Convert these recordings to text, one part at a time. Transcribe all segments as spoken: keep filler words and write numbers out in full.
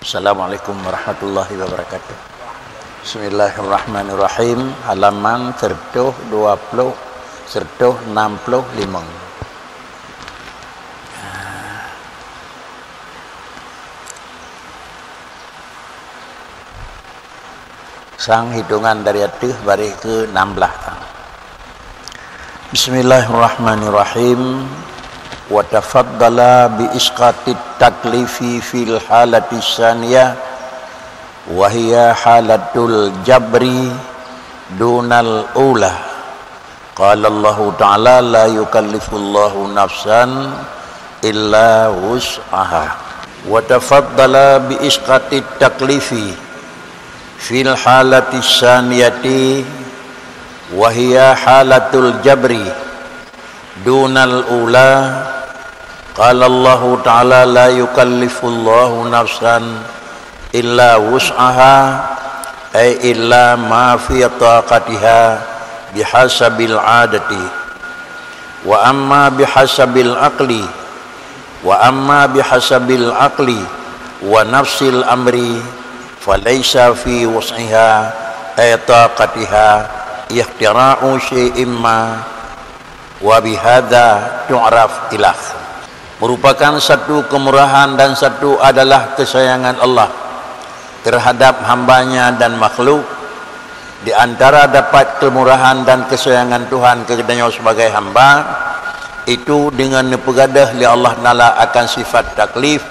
Assalamualaikum warahmatullahi wabarakatuh. Bismillahirrahmanirrahim. Halaman seratus dua puluh, seratus enam puluh lima. Sang hitongan dari ateueh baréh keu enam belas. Bismillahirrahmanirrahim. Wa tafaddala bi isqatit taklifi fil halati tsaniyah, wa hiya halatul jabri dunal ula. Qala Allahu Ta'ala, "La yukallifullahu nafsan illa wus'aha." Wa tafaddala bi isqatit taklifi fil halati tsaniyati, wa hiya halatul jabri dunal ula. Qala Allahu Ta'ala, "La yukallifullahu nafsan illa wus'aha, ay illa ma fi taqatiha bihasabil adati. Wa amma bihasabil aqli, wa amma bihasabil aqli wa nafsil amri, falaisa fi wus'iha, ay taqatiha, ikhtira'u syai'in ma, wa bihadza tu'raf ilah." Merupakan satu kemurahan dan satu adalah kesayangan Allah terhadap hamba-Nya dan makhluk. Di antara dapat kemurahan dan kesayangan Tuhan keu geutanyoe sebagai hamba, itu dengan neupeugadôh lé Allah Taala akan sifat taklif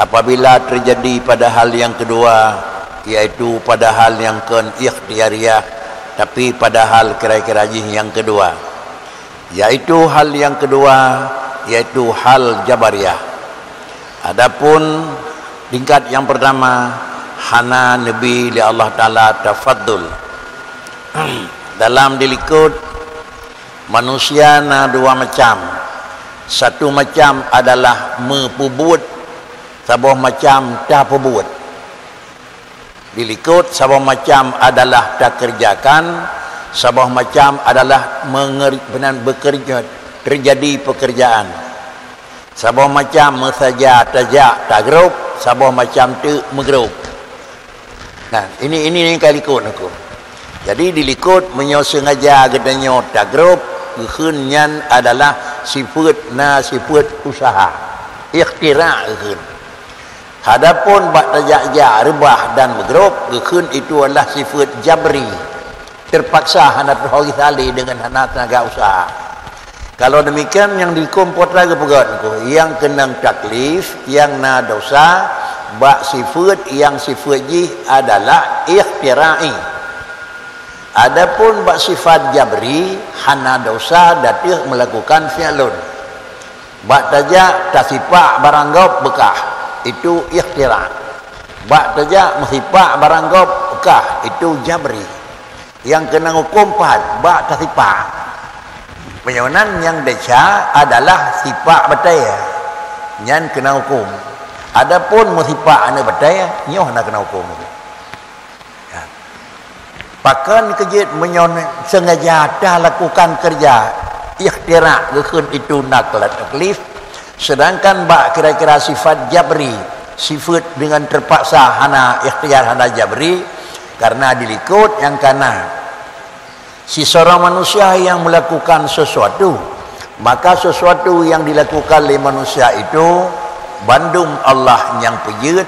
apabila terjadi pada hal yang kedua, yaitu pada hal yang kon ikhtiyariyah, tapi pada hal kira-kira jih yang kedua. Yaitu hal yang kedua, yaitu hal jabariyah. Adapun tingkat yang pertama, hana neubi lé Allah Taala tafaddul. Dalam dilikot, manusia na dua macam. Satu macam adalah meupeubuet, saboh macam tapeubuet. Dilikot, saboh macam adalah takeureujakan, saboh macam adalah menger-, beunan beukeureuja, teujadi peukeurjaan. Saboh macam meusaja tajak tagrôp, saboh macam teuk meugrôp. Nah, ini, ini, ini ka likot huköm. Jadi dilikot, meunyoe seungaja geutanyoe tagrôp, geukheun nyan adalah sifeuet, na sifeuet usaha, ikhtira' geukheun. Adapun bak tajak-jak, reubah dan meugrôp, geukheun itu adalah sifeuet jabri, terpaksa, hana teuhôi salé deungon hana teunaga usaha. Kalau demikian, nyang dihukôm Po teuh geupeugah nyan, nyang keunong taklif, nyang na dosa bak sifeuet nyang sifeuet jih adalah ikhtira'i. Adapun bak sifat jabri, hana dosa ateueh meulakukan fi'lun. Bak tajak tasipak barang gob beukah, itu ikhtira'. Bak tajak meusipak barang gob beukah, itu jabri. Nyang keunong hukôm pat bak tasipak. Meunyoe nan nyang desya adalah sipak batée, nyan keunong hukôm. Adapun meusipak aneuk batée, nyoe hana keunong hukôm. Ya. Pakon keu jeuet meunyoe seungaja talakukan keureuja ikhtira' geukheun itu nakal taklif, seudangkan bak kira-kira sifat jabri, sifeuet deungon teupaksa hana ikhtiyar, hana jabri, kareuna dilikot nyang kana. Siseurang manusia nyang meulakukan sesuatu, maka sesuatu nyang dilakukan lé manusia itu bandum Allah nyang peujeuet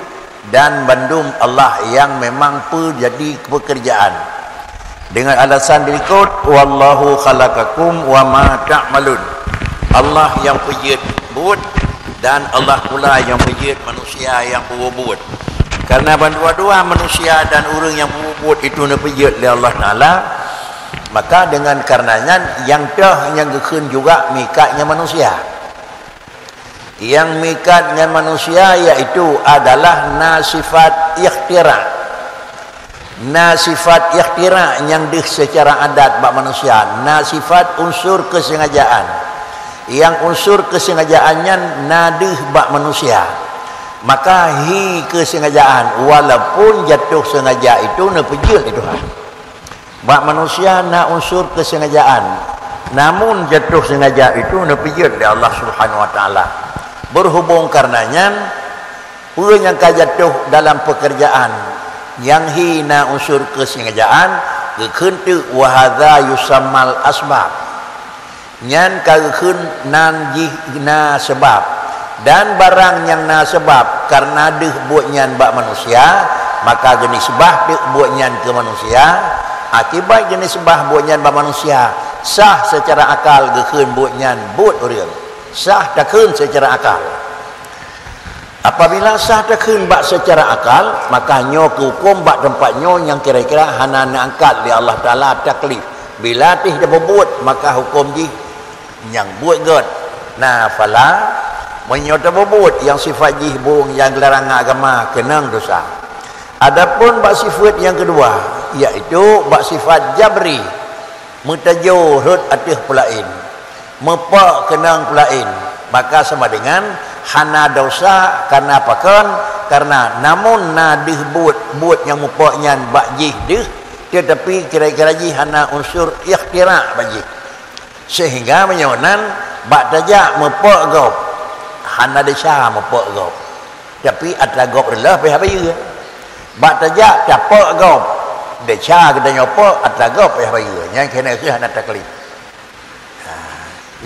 dan bandum Allah nyang memang peujadi peukeurjaan. Deungon alasan dilikot, "Wallahu khalaqakum wa ma ta'malun." Allah nyang peujeuet buet dan Allah pula nyang peujeuet manusia nyang peubuet. Kareuna bandua-dua manusia dan ureuëng nyang peubuet itu neupeujeuet lé Allah Taala, maka deungon kareuna nyan nyang teuh nyang geukheun juga meuikat ngon manusia. Nyang meuikat ngon manusia yaitu adalah na sifat ikhtira'. Na sifat ikhtira' nyang deuh seucara adat bak manusia, na sifat unsur keusengajaan. Nyang unsur keusengajaan nyan na deuh bak manusia. Maka hi keusengajaan, walaupun jatuh sengaja itu neupeujeuet lé Tuhan. Bak manusia na unsur keusengajaan, namun jatuh sengaja itu neupeujeuet lé Allah Subhanahu wa Taala. Berhubung kareuna nyan, Peue nyang ka jatuh dalam peukeurjaan nyang hi na unsur keusengajaan, geukheun teuk, "Wa hadza yusammal asbab." Nyan ka geukheun nan jih na seubab. Dan barang nyang na seubab, kareuna deuh buet nyan bak manusia, maka geunisbah teuk buet nyan keu manusia. Akibat geunisbah buet nyan bak manusia, sah seucara akal geukheun buet nyan buet ureuëng. Sah takheun seucara akal. Apabila sah takheun bak seucara akal, maka nyoe keuhukôm bak teumpat nyoe nyang kira-kira hana neuangkat lé Allah Taala taklif. Bila teuh tapeubuet, maka hukôm jih nyang buet gét na phala. Meunyoe tapeubuet nyang sifat jih bung nyang geularang agama, keunong desya. Adapun bak sifeuet nyang keudua, yaitu bak sifat jabri, meutajo rhot ateueh peulaén, meupok keunong peulaén, maka sama dengan hana desya. Kareuna pakon? Kareuna namun na deuh buet, buet nyang meupok nyan bak jih deuh, teutapi kira-kira jih hana unsur ikhtira bak jih. Seuhingga meunyoe nan bak tajak meupok gob, hana desya meupok gob, tapi atra gob reuloh payah bayeue. Bak tajak tapok gob, desya geutanyoe pok, atra gob payah bayeue. Nyan keuhai hana taklif. Ha,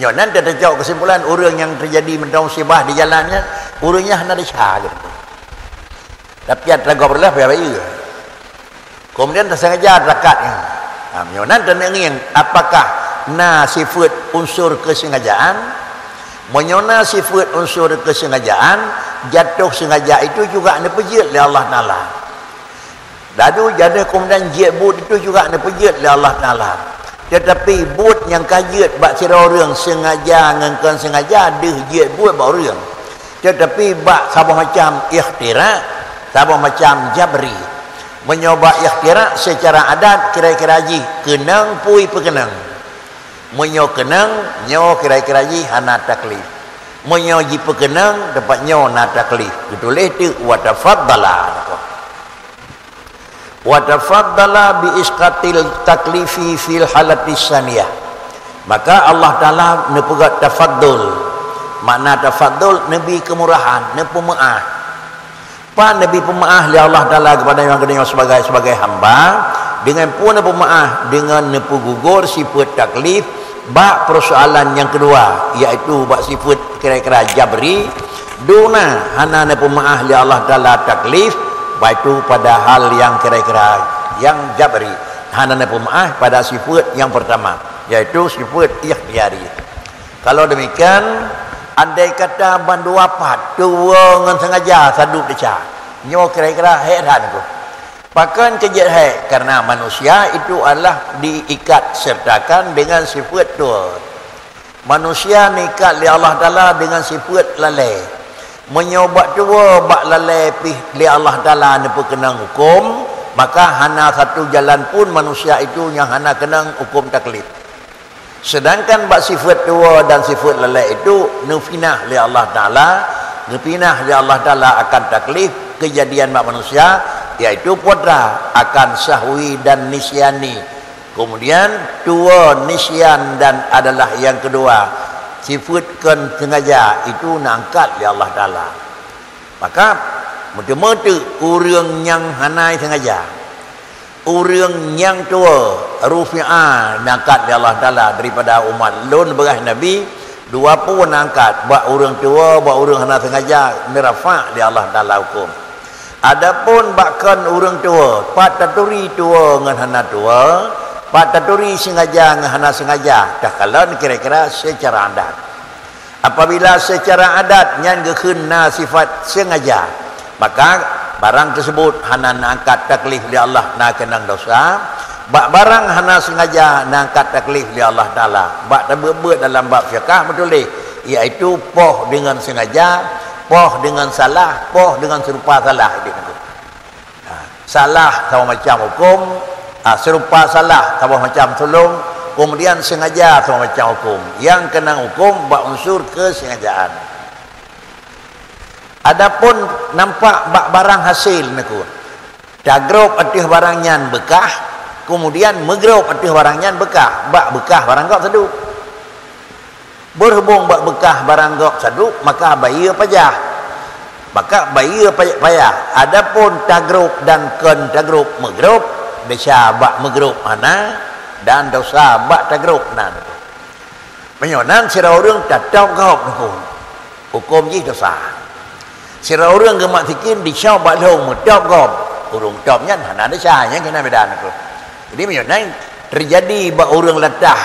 nyoe nan teucok keusimpulan, ureuëng nyang teujadi mantong musibah di jalan nyan, ureuëng nyan hana desya geutanyoe. Tapi atra gob reuloh payah bayeue. Keumudian tasengaja takat nyan. Ha, meunyoe nan taneuk ngieng, apakah na sifeuet unsur keusengajaan? Meunyoe na sifeuet unsur keusengajaan, jatuh sengaja itu juga neupeujeuet lé Allah Taala. Lalu jatuh keumudian jeuet buet itu juga neupeujeuet lé Allah Taala. Teutapi buet nyang ka jeuet bak sidroe ureuëng sengaja ngon kon sengaja deuh jeuet buet bak ureuëng. Teutapi bak saboh macam ikhtira, saboh macam jabri. Meunyoe bak ikhtira seucara adat kira-kira jih keunong pui peukeunong. Meunyoe keunong, nyoe kira-kira jih hana taklif. Meunyoe jipeukeunong, teumpat nyoe na taklif. Geutuléh teuk wa tafaddala. Wa tafaddala bi isqatil taklifi fil halatis saniyah. Maka Allah Taala neupeugét tafaddul. Makna tafaddul, neubi keumurahan, neupeumeuáh. Pan neubi peumeuáh lé Allah Taala keupada nyang geutanyoe sebagai, sebagai hamba, deungon peue neupeumeuáh, deungon neupeugugor sifeuet taklif bak peusoalan nyang keudua, yaitu bak sifeuet kira-kira jabri, duna hana neupeumeuáh lé Allah Taala taklif, baitu padahal nyang kira-kira nyang jabri hana neupeumeuáh pada sifeuet nyang peurtama, yaitu sifeuet ikhtiyari. Kalau demikian, andai kata bandua pat tuwoe ngon sengaja sadup desya, nyoe kira-kira hék that keuh. Pakon keu jeuet hék? Karena manusia itu adalah diikat sertakan dengan sifeuet tuwoe. Manusia neuikat lé Allah Taala dengan sifeuet lalée. Meunyoe bak tuwoe, bak lalée pih lé Allah Taala neupeukeunong huköm, maka hana satu jalan pun manusia itu nyang hana keunong huköm taklif. Sedangkan bak sifeuet tuwoe dan sifeuet lalée itu neupinah lé Allah Taala, neupinah lé Allah Taala akan taklif keujadian bak manusia, yaitu putra akan sahwi dan nisyani. Keumudian tuwoe, nisyan dan adalah nyang keudua, sifeuet kon sengaja itu neuangkat lé Allah Taala. Maka meuteumé teuk ureuëng nyang hana sengaja, ureuëng nyang tuwoe, rufi'a, neuangkat lé Allah Taala daripada umat lôn beurah Nabi, dua peue neuangkat, bak ureuëng tuwoe, bak ureuëng hana sengaja, neurafa' lé Allah Taala huköm. Adapun bak kon ureuëng tuwoe, pat taturi tuwoe ngon hana tuwoe, pat taturi sengaja ngon hana sengaja, takalon kira-kira seucara adat. Apabila seucara adat nyan geukheun na sifat sengaja, maka barang teuseubut hana neuangkat taklif lé Allah, na keunong desya. Bak barang hana sengaja neuangkat taklif lé Allah Taala. Bak tabeuet-beuet dalam bab fiqah meutuléh, yaitu poh deungon sengaja, poh deungon salah, poh deungon seurupa salah. Ha, salah saboh macam huköm, ha, seurupa salah saboh macam tulông, keumudian sengaja saboh macam huköm. Nyang keunong huköm bak unsur keusengajaan. Adapun nampak bak barang hasil neukheun, tagrôp ateueh barang nyan beukah, keumudian meugrôp ateueh barang nyan beukah, bak beukah barang gob sadup. Beurhubong bak beukah barang gob sadup, maka bayeue pajah. Maka bayeue payah-payah. Adapun tagrôp dan kon tagrôp meugrôp, desya bak meugrôp hana, dan dosa bak tagrôp nan. Meunyoe nan sidroe ureuëng tatôb gob neuku, huköm jih dosa. Sidroe ureuëng geumat sikin dicok bak lhong meutôb gob, ureuëng tôb nyan hana desya, nyan keunan beda neuku. Jadi meunyoe nan teujadi bak ureuëng latah,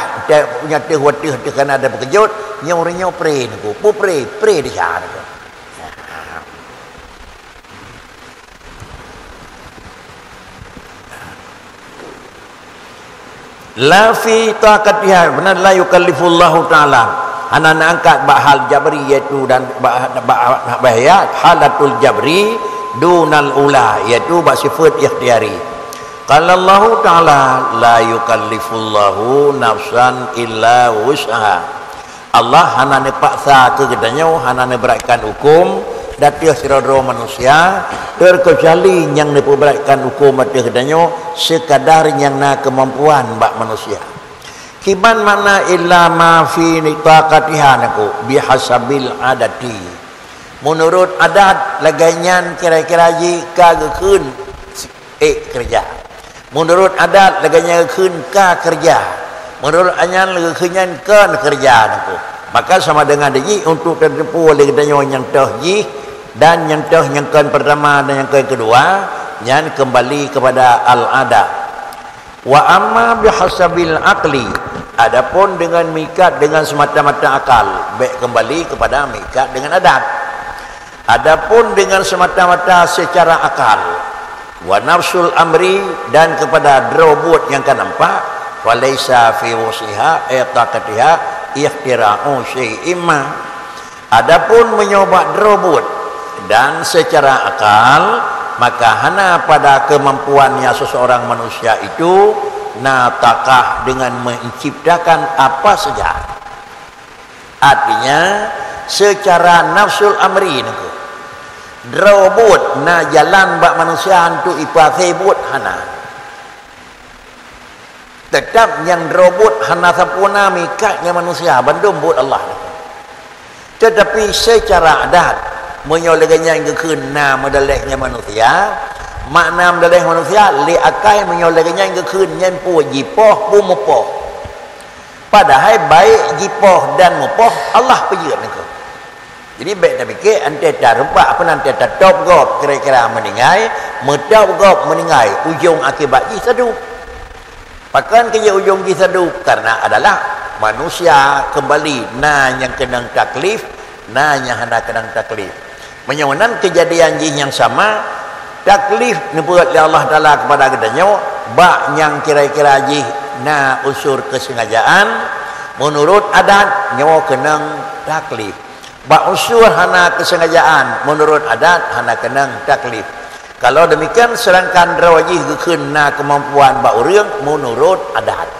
nyang teuh wateuh teuh kana ada beukeujot, nyoe ureuëng nyoe pré neuku, peue pré, pré desya neuku. La fi taqatiha, beuna la yukallifullahu ta'ala. Hana neuangkat bak hal jabri, yaitu dan bak, bak, bak, ya, halatul jabri dunal ula, yaitu bak sifat ikhtiyari. Qala Allahu ta'ala, "La yukallifullahu nafsan illa wus'aha." Allah hana neupaksa keu geutanyoe, hana neubeuratkan huköm ateueh sidroe-droe manusia, terkecuali nyang neupeubeuratkan huköm ateueh geutanyoe sekadar nyang na keumampuan bak manusia. Kiban makna illa ma fi taqatiha neuku, bihasabil adati. Meunurot adat, lagée nyan kira-kira jih ka geukheun ék keureuja. Meunurot adat, lagée nyan geukheun ka keureuja. Meunurot nyan geukheun nyan kon keureuja neuku. Maka sama dengan jih untuk teuteupue lé geutanyoe nyang toh jih dan nyang toh nyang kon pertama dan nyang kon kedua, nyan kembali kepada al-adat. Wa amma bihasabil aqli, adapun dengan meuikat dengan semata-mata akal, bék kembali kepada meuikat dengan adat. Adapun dengan semata-mata secara akal, wa nafsul amri, dan kepada droe buet nyang ka nampak, falaisa fi wus'iha, eh, taqatiha, ikhtira'u syai'in ma. Adapun meunyoe bak droe buet dan secara akal, maka hana pada keumampuannya seseorang manusia itu na takah dengan menciptakan apa saja. Artinya, secara nafsul amri neuku, droe buet na jalan bak manusia untuk ipasé buet hana. Teutap nyang droe buet hana sampurna meuikat ngon manusia, bandum buet Allah. Teutapi seucara adat, meunyoe lagée nyan geukheun na meudaleh ngon manusia, makna meudaleh manusia lé akai meunyoe lagée nyan geukheun nyan peue jipoh, peue mupoh. Padahai baik jipoh dan mupoh Allah peujeuet neuku. Jadi, bék tapike, antée tareubak, apa nan, antée tatôb gob kira-kira meuninggai, meutôb gob meuninggai, ujong akibat jih sadup. Pakon keu jih ujong jih sadup? Karena adalah manusia keumbali na nyang keunong taklif, na nyang hana keunong taklif. Meunyoe nan keujadian jih nyang sama, taklif neubeuet lé Allah Taala keupada geutanyoe, bak nyang kira-kira jih na unsur keusengajaan, meunurot adat nyoe keunong taklif. Bak unsur hana keusengajaan, meunurot adat hana keunong taklif. Kalau demikian, seudangkan droe jih geukheun na keumampuan bak ureuëng, meunurot adat.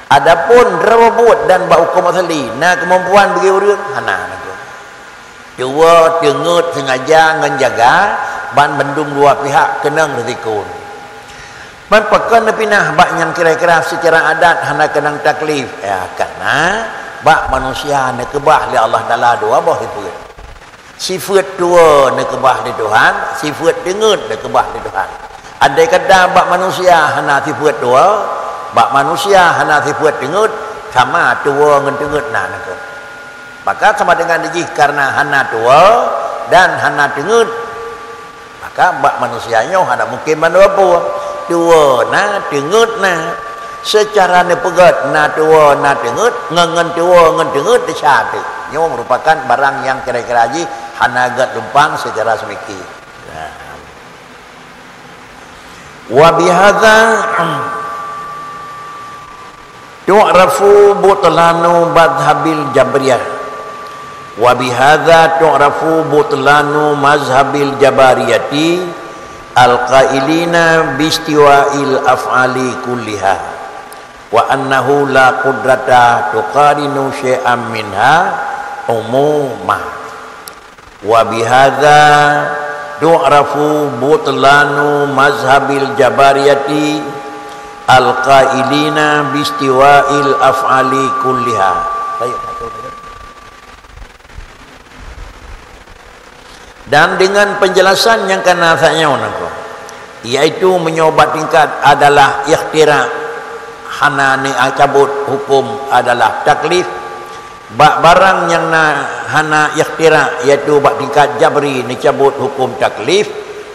Adapun droe buet dan bak huköm asli, na keumampuan bagi ureuëng, hana neuku. Tuwoe, teungeut, sengaja ngon jaga, ban bandum dua pihak keunong risiko. Ban pakon neupinah bak nyang kira-kira seucara adat hana keunong taklif? Ya, karena bak manusia neukeubah lé Allah Taala dua boh sifeuet. Sifeuet tuwoe neukeubah lé Tuhan, sifeuet teungeut neukeubah lé Tuhan. Andai kata bak manusia hana sifeuet tuwoe, bak manusia hana sifeuet teungeut, sama tuwoe ngon teungeut na neuku. Maka sama dengan jih karena hana tuwoe dan hana teungeut. Maka bak manusia nyoe hana mungken mandua peue. Tuwoe na, teungeut na. Seucara neupeugét na tuwoe, na teungeut, ngon, ngon tuwoe, ngon teungeut desya teuk. Nyoe meurupakan barang nyang kira-kira jih hana gét lumpang seucara seumiki. Nah. Wa bihadza tu'rafu butlanu madhhabil Jabriyah. Wa bihadza tu'rafu butlanu madhhabil Jabariyati al-qailina bistiwa'il af'ali kulliha, wa annahu la qudrata tuqarinu syai'an minha umuma. Wa bihadza tu'rafu butlanu mazhabil jabariyati al-qailina bistiwa'il af'ali kulliha. Baik, satu lagi. Dan dengan penjelasan nyang kana saat nyoe nangko, yaitu meunyoe bak tingkat adalah ikhtira, hana neucabut hukum adalah taklif, bak barang nyang na hana ikhtira, yaitu bak tingkat jabri neucabut hukum taklif.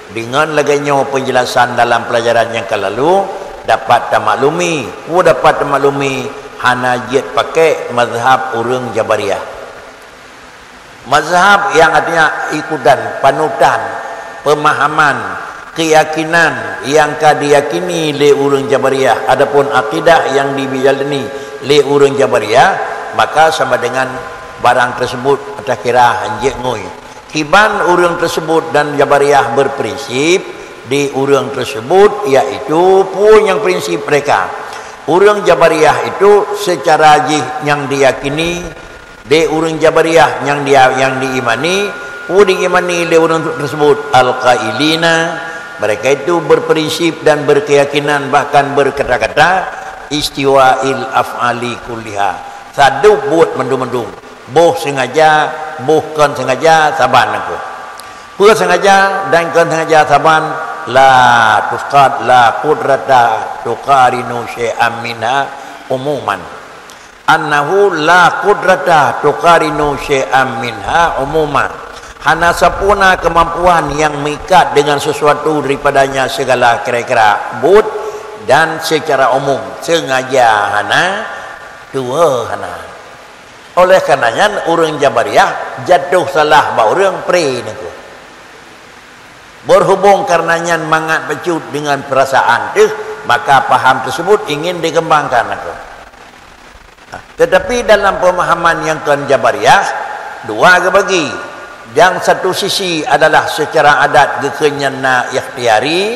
Dengan lagée nyoe penjelasan dalam pelajaran nyang ka lalu dapat tamaklumi, peue dapat tamaklumi, hana jeuet pakai mazhab ureuëng Jabariyah. Mazhab nyang artinya ikutan, panutan, pemahaman, keyakinan nyang ka diyakini lé ureuëng Jabariyah, adapun akidah nyang dijalani lé ureuëng Jabariyah, maka sama dengan barang tersebut takira hanjeuet ngui. Kiban ureuëng tersebut dan Jabariyah berprinsip di ureuëng tersebut, yaitu peue nyang prinsip mereka. Ureuëng Jabariyah itu secara jih nyang diyakini, di ureuëng Jabariyah nyang dia nyang diimani, peue diimani lé ureuëng tersebut, al-qailina, mereka itu berprinsip dan berkeyakinan bahkan berkata-kata istiwa'il af'ali kulliha. Sadub buet mandum-mandum. Boh sengaja, boh kon sengaja, saban nangko. Peue sengaja dan kon sengaja saban, la tuqad la qudrata tuqarinu syai'an minha umuman. Annahu la qudrata tuqarinu syai'an minha umuma. Hana sapeue na kemampuan nyang meuikat dengan sesuatu daripadanya segala kira-kira buet dan secara umum sengaja hana, tuwoe hana. Oleh karena nyan ureuëng Jabariyah jatuh salah bak ureuëng pre nangko. Berhubung karena nyan mangat bacut dengan perasaan teuh, maka paham tersebut ingin dikembangkan nangko. Tetapi dalam pemahaman nyang kon Jabariyah, dua geubagi. Nyang satu sisi adalah secara adat geukheun nyan na ikhtiari,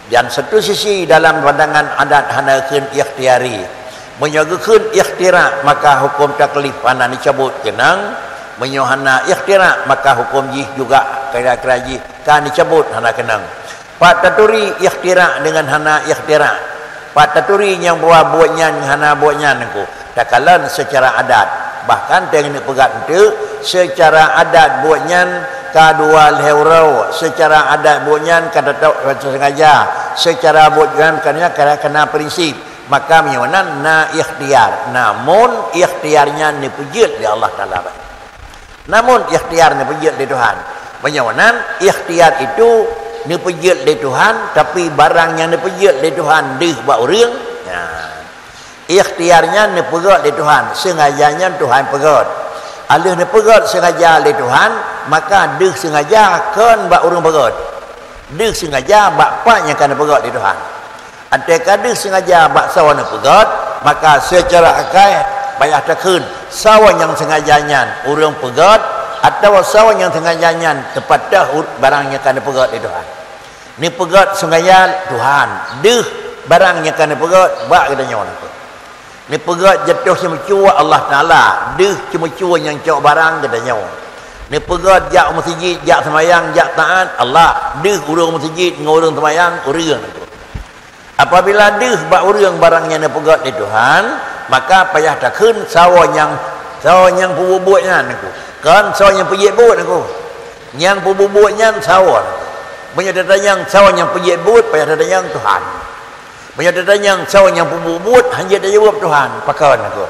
dan satu sisi dalam pandangan adat hana geukheun ikhtiari. Meunyoe geukheun ikhtira, maka hukum taklif hana neucabut keunong. Meunyoe hana ikhtira, maka hukum jih juga kira-kira jih ka neucabut hana keunong. Pat taturi ikhtira dengan hana ikhtira? Pat taturi nyang buet nyan hana buet nyan nangko? Takalon secara adat. Bahkan teuh neupeugah eunteuk, secara adat buet nyan ka dua lhée uroe, secara adat buet nyan ka teutap sengaja, secara buet nyan ka na, ka na prinsip. Maka meunyoe nan na ikhtiar, namun ikhtiar nyan neupeujeuet lé Allah Taala. Namun ikhtiar neupeujeuet lé Tuhan. Meunyoe nan ikhtiar itu neupeujeuet lé Tuhan, tapi barang nyang neupeujeuet lé Tuhan deuh bak ureuëng, nah, ikhtiar nyan neupeugét lé Tuhan, sengaja nyan Tuhan peugét. Aleuh neupeugét sengaja lé Tuhan, maka deuh sengaja kon bak ureuëng peugét. Deuh sengaja bak pat nyang ka neupeugét lé Tuhan. Até ka deuh sengaja bak sawa neupeugét, maka seucara akai payah takheun sawa nyang sengaja nyan ureuëng peugét, atawa sawa nyang sengaja nyan teupatéh barang nyang ka neupeugét lé Tuhan. Neupeugét sengaja Tuhan, deuh barang nyang ka neupeugét bak geutanyoe nangko. Neupeugét jatoh ceumeucue Allah Taala, deuh ceumeucue nyang cok barang geutanyoe. Neupeugét jak u meuseujid, jak seumayang, jak taát, Allah, deuh ureuëng meuseujid ngon ureuëng seumayang, ureuëng nangko. Apabila deuh bak ureuëng barang nyang neupeugét lé Tuhan, maka payah takheun sawa nyang, sawa nyang peubuet-buet nyan nangko. Kon sawa nyang peujeuet buet nangko. Nyang peubuet-buet nyan sawa. Meunyoe tatanyong sawa nyang peujeuet buet, payah tatanyong Tuhan. Meunyoe tatanyong sawa nyang peubuet-buet, hanjeuet tajaweueb Tuhan, pakon nangko.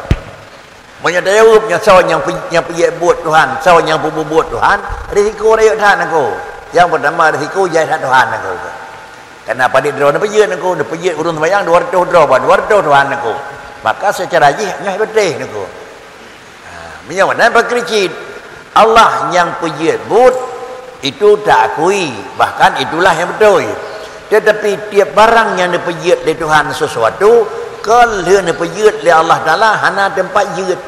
Meunyoe tajaweueb nyan sawa nyang pe-, nyang peujeuet buet Tuhan, sawa nyang peubuet-buet Tuhan, risiko rayeuk that nangko. Nyang peutama risiko jai that Tuhan nangko. Karena padit droe neupeujeuet nangko, neupeujeuet ureuëng seumayang dua reutôh droe, bah dua reutôh Tuhan nangko. Maka seucara jih nyoe beuteh nangko. Ha, meunyoe meunan pakri cit, Allah nyang peujeuet buet, itu taakui, bahkan itulah nyang beutôi. Tetapi tiep barang nyang neupeujeuet lé Tuhan sesuatu, kon lheueh neupeujeuet lé Allah Taala hana teumpat jeuet.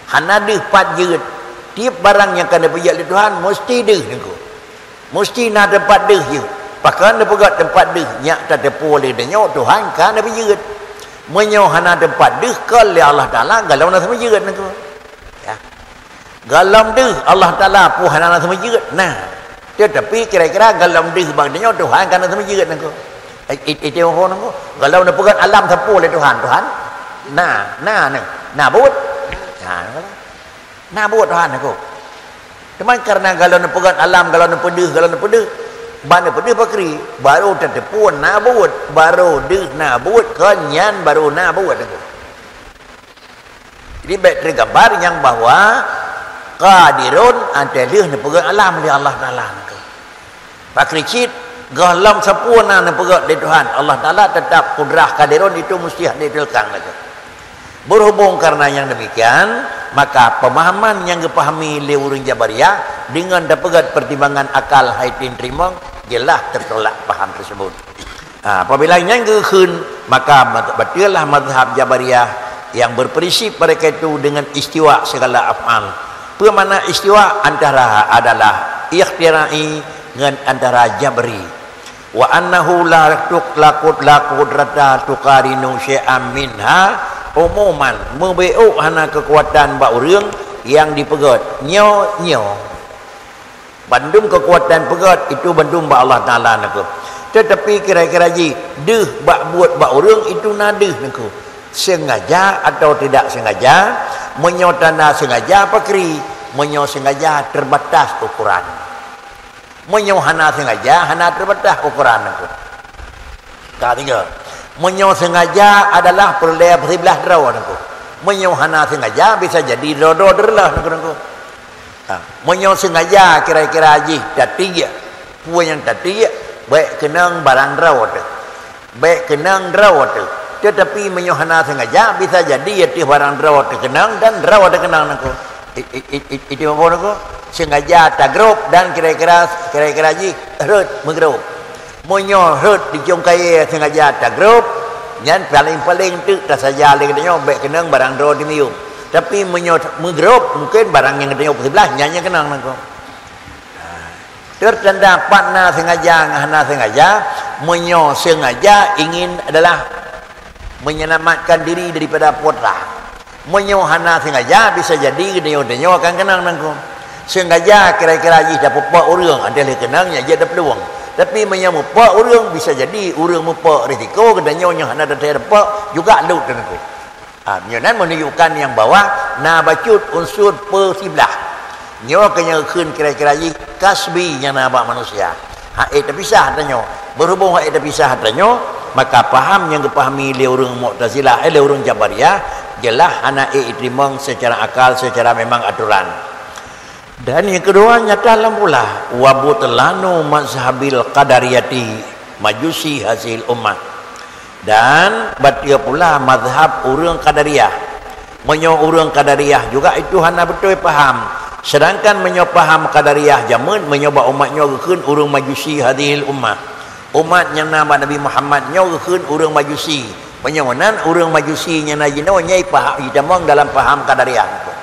Hana deuh pat jeuet. Tiep barang nyang ka neupeujeuet lé Tuhan musti deuh nangko. Musti na teumpat deuh jeuet. Pakon neupeugét teumpat deuh, nyak tateupeue lé tanyoe Tuhan ka neupeujeuet. Meunyoe hana teumpat deuh kon lé Allah Taala, gohlom na seumeujeuet nangko. Ya. Gohlom deuh Allah Taala peue hana na seumeujeuet? Na. Tetapi kira-kira gohlom deuh bak tanyoe Tuhan ka na seumeujeuet nangko. I-, i-, itu phon nangko. Gohlom neupeugét alam sapeue lé Tuhan, Tuhan? Na, na, na. Na buet? Na, na buet Tuhan nangko. Cuma karena galon peugöt alam, galon peudeuh, galon peudeuh. Ban peudeuh pakri, baru tateupeue na buet, baru deuh na buet, kon nyan baru na buet. Jadi, bèk teugambar nyang bahwa qadirun, ateueh lheueh neupeugöt alam lé Allah Taala nangkeuh. Pakri cit, gohlom sapeue na neupeugöt lé Tuhan, Allah Taala tetap kudrah qadirun itu mesti hana teuleukang lagèe. Berhubung karena yang demikian, maka pemahaman yang geupahami lé ureuëng Jabariyah dengan tapeugöt pertimbangan akal hai teurimong, jelas tertolak paham tersebut. Ha, apabila nyan geukheun, maka mat-, bateulah mazhab Jabariyah yang berprinsip mereka itu dengan istiwa segala af'al. Peue makna istiwa? Antara adalah ikhtira'i ngon antara jabri. Wa annahu la tuq-, la qud-, la qudrata tuqarinu syai'an minha umuman. Meubiôk hana keukuatan bak ureuëng nyang dipeugöt. Nyoe, nyoe. Bandum keukuatan peugöt itu bandum bak Allah Taala nangkeuh. Tetapi kira-kira jih deuh bak buet bak ureuëng itu na deuh nangkeuh. Sengaja atau tidak sengaja, meunyoe tanda sengaja pakri, meunyoe sengaja terbatas ukuran. Meunyoe hana sengaja, hana terbatas ukuran nangkeuh. Ka tinggai. Meunyoe sengaja adalah peureulèe siblaih droe nangkeuh. Meunyoe hana sengaja bisa jadi droe-droe teureulèe nangkeuh, nangkeuh. Ha, meunyoe sengaja kira-kira jih tatiek, peue nyang tatiek, bèk keunong barang droe teuh. Bèk keunong droe teuh. Tetapi meunyoe hana sengaja, bisa jadi ateueh barang droe teuh keunong dan droe teuh keunong nangkeuh. I-, i-, i-, i-, itu apa nangkeuh? Sengaja tagrôp dan kira-kira, kira-kira jih rhot meugrôp. Meunyoe rhot di cong kayèe sengaja tagrôp, nyan paleng-paleng teuk tasaja lé geutanyoe bèk keunong barang droe di miyueb. Tapi meunyoe meugrôp, mungken barang nyang geutanyoe peusiblaih, nyan nyang keunong nangkeuh. Tertanda pat na sengaja ngon hana sengaja, meunyoe sengaja ingin adalah menyelamatkan diri daripada potlah. Meunyoe hana sengaja, bisa jadi geutanyoe-tanyoe akan keunong nangkeuh. Sengaja kira-kira jih tapeupok ureuëng, ateueh lheueh keunong nyan jeuet taplueng. Tapi meunyoe meupok ureuëng, bisa jadi ureuëng meupok risiko geutanyoe nyang hana teuntèe tapok juga lôt nangkeuh. Ha, nyoe nan menunjukkan nyang bahwa na bacut unsur peusiblaih. Nyoe keuh nyang geukheun kira-kira jih kasbi nyang na bak manusia. Hana ék tapisah tanyoe. Berhubung hana ék tapisah tanyoe, maka paham nyang geupahami lé ureuëng Mu'tazilah, eh, lé ureuëng Jabariyah, jeulaih hana ék jiteurimong secara akal, secara memang aturan. Dan nyang keudua, nyata lom pula, wa butlanu mazhabil qadariyati majusi hazihil ummah. Dan bateue pula mazhab ureuëng Qadariyah. Meunyoe ureuëng Qadariyah juga itu hana beutôi paham. Sedangkan meunyoe paham Qadariyah jameun, meunyoe bak umat nyoe geukheun ureuëng majusi hazihil ummah. Umat nyang na bak Nabi Muhammad nyoe geukheun ureuëng majusi. Meunyoe meunan ureuëng majusi nyang na jinoe nyang paham jitamong dalam paham Qadariyah.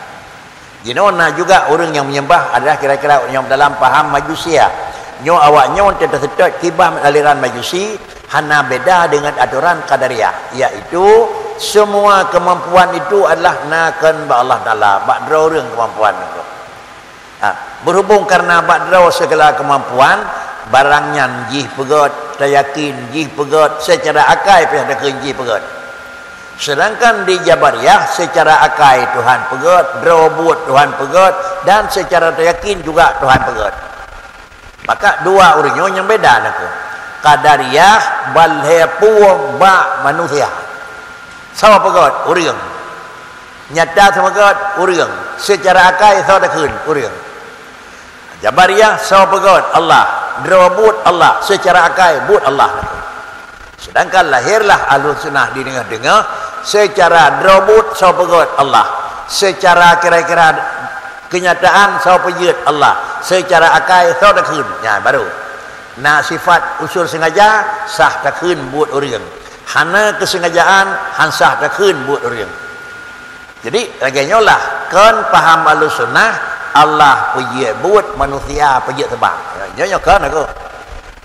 Jinoe na juga ureuëng nyang menyembah adalah kira-kira nyang dalam paham Majusia. Nyoe awak nyoe teuseutôt kiban aliran Majusi, hana beda dengan aturan Qadariyah, yaitu semua kemampuan itu adalah na kheun bak Allah Taala, bak droe ureuëng kemampuan nyan. Ha, berhubung karena bak droe segala kemampuan, barang nyan jih peugét, tayakin jih peugét, secara akai pih takheun jih peugét. Sedangkan di Jabariyah, secara akai Tuhan peugét, droe buet Tuhan peugét, dan secara tayakin juga Tuhan peugét. Maka dua ureuëng nyoe nyang beda nakeuh. Qadariyah ban lhée peue bak manusia. Soe peugét? Ureuëng. Nyata soe peugét? Ureuëng. Secara akai soe takheun? Ureuëng. Jabariyah soe peugét? Allah. Droe buet Allah. Secara akai buet Allah. Sedangkan lahirlah Ahlussunnah di teungoh-teungoh, secara droe buet soe peugét? Allah. Secara kira-kira kenyataan soe peujeuet? Allah. Secara akai soe takheun? Nyan baru. Na sifat unsur sengaja, sah takheun buet ureuëng. Hana keusengajaan, han sah takheun buet ureuëng. Jadi, lagée nyoe lah, kon paham Ahlussunnah, Allah peujeuet buet, manusia peujeuet seubab. Nyoe, nyoe kon aku.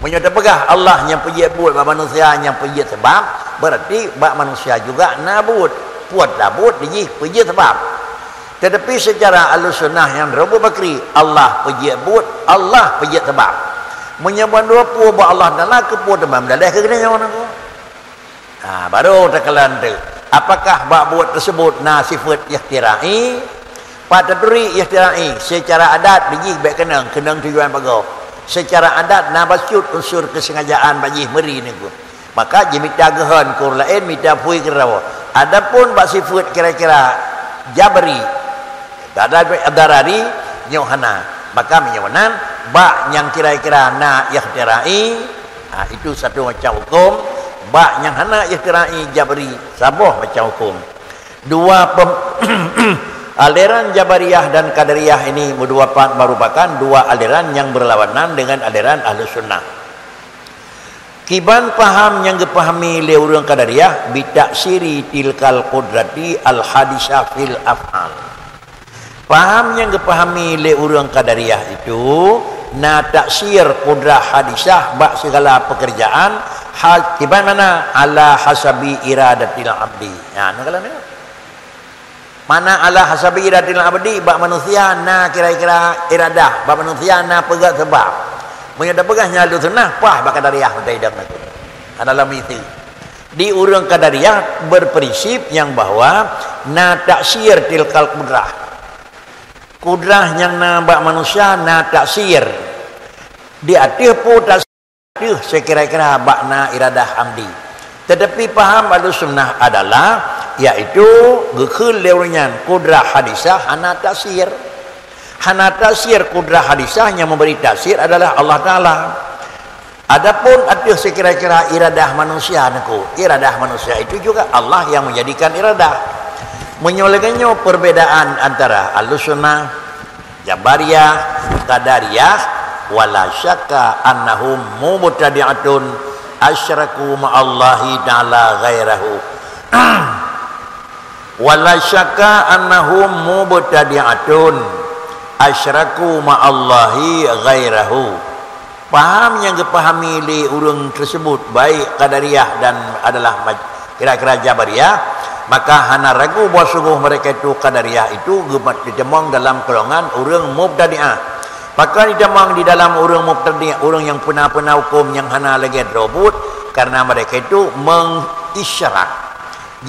Meunyoe tapeugah Allah nyang peujeuet buet bak manusia nyang peujeuet seubab, berarti bak manusia juga na buet. Buet lah buet, jih peujeuet seubab. Tetapi secara Ahlussunnah nyang droe buet bakri, Allah peujeuet buet, Allah peujeuet seubab. Meunyoe bandua peue bak Allah Taala, keupeue teuma meudaleh keu geutanyoe nakeuh? Ha, baru takalon tu. Apakah bak buet tersebut na sifat ikhtira'i? Pat taturi ikhtira'i, secara adat bijih bèk keunong, keunong tujuan pagoe. Secara adat na bacut unsur keusengajaan bak jih meuri nyoe. Maka jimita geuhon keu ureueng laén, mita phui keudroe. Adapun bak sifeuet kira-kira jabri, darari, nyoe hana. Maka meunyoe meunan, bak nyang kira-kira na ikhtira'i, ha, itu satu macam huköm. Bak nyang hana ikhtira'i jabri, saboh macam huköm. Dua pem-, aliran Jabariyah dan Qadariyah ini merupakan, merupakan dua aliran yang berlawanan dengan aliran Ahlus Sunnah. Kiban paham nyang geupahami lé ureueng Qadariyah, bitaksiri tilkal qudrati al-hadisah fil af'al. Paham nyang geupahami lé ureueng Qadariyah itu, na taksir qudrah hadisah bak segala pekerjaan, ha-, kiban mana? Ala hasabi iradatil abdi. Ha, nyoe kalau nyoe. Mana ala hasabi iradatil abdi, bak manusia na kira-kira iradah, bak manusia na peugah sebab. Meunyoe tapeugah nyan Ahlus Sunnah, pah bak Qadariyah meutai dong aku. Hana lom isi. Di ureueng Qadariyah berprinsip nyang bahwa na taksir tilkal qudrah. Qudrah nyang na bak manusia na taksir. Di ateueh peue taksir? Teuh sekira-kira bak na iradah amdi. Tetapi paham Ahlus Sunnah adalah, yaitu geukheun lé ureueng nyan qudrah hadisah hana taksir. Hana taksir qudrah hadisah, nyang memberi taksir adalah Allah Taala. Adapun ateueh sekira-kira iradah manusia nyoe, iradah manusia itu juga Allah yang menjadikan iradah. Meunyoe lagèe nyoe perbedaan antara Ahlus Sunnah, Jabariyah, Qadariyah, wala syakka annahum mubtadi'atun asyraku ma'allahi ta'ala ghairahu. Wala syakka annahum mubtadi'atun asyraku ma'allahi ghairahu. Paham nyang geupahami lé ureueng tersebut, baik Qadariyah dan adalah maj-, kira-kira Jabariyah, maka hana ragu bahwa sungguh mereka itu Qadariyah itu geumat-, ditamong dalam golongan ureueng mubtadi'ah. Pakon ditamong di dalam ureueng mubtadi', ureueng nyang peuna-peuna huköm nyang hana lagèe droe buet, karena mereka itu mengisyrak,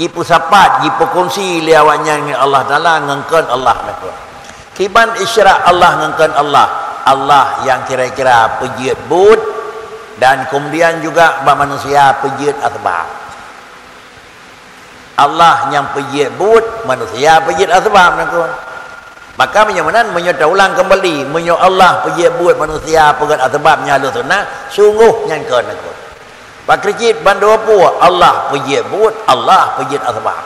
jipeusapat, jipeukunci lé awaknyan ngon Allah Taala, ngon kon Allah nyoe. Kiban isyrak Allah ngon kon Allah, Allah nyang kira-kira peujeuet buet, dan kemudian juga bak manusia peujeuet asbab. Allah nyang peujeuet buet, manusia peujeuet asbab nyoe. Maka meunyoe meunan, meunyoe taulang keumbali, meunyoe Allah peujeuet buet, manusia peugèt asbab, nyan Ahlus Sunnah, sungguh nyan kon nyoe. Pakriet bandua pue, Allah peujeuet buet, Allah peujeuet asbab.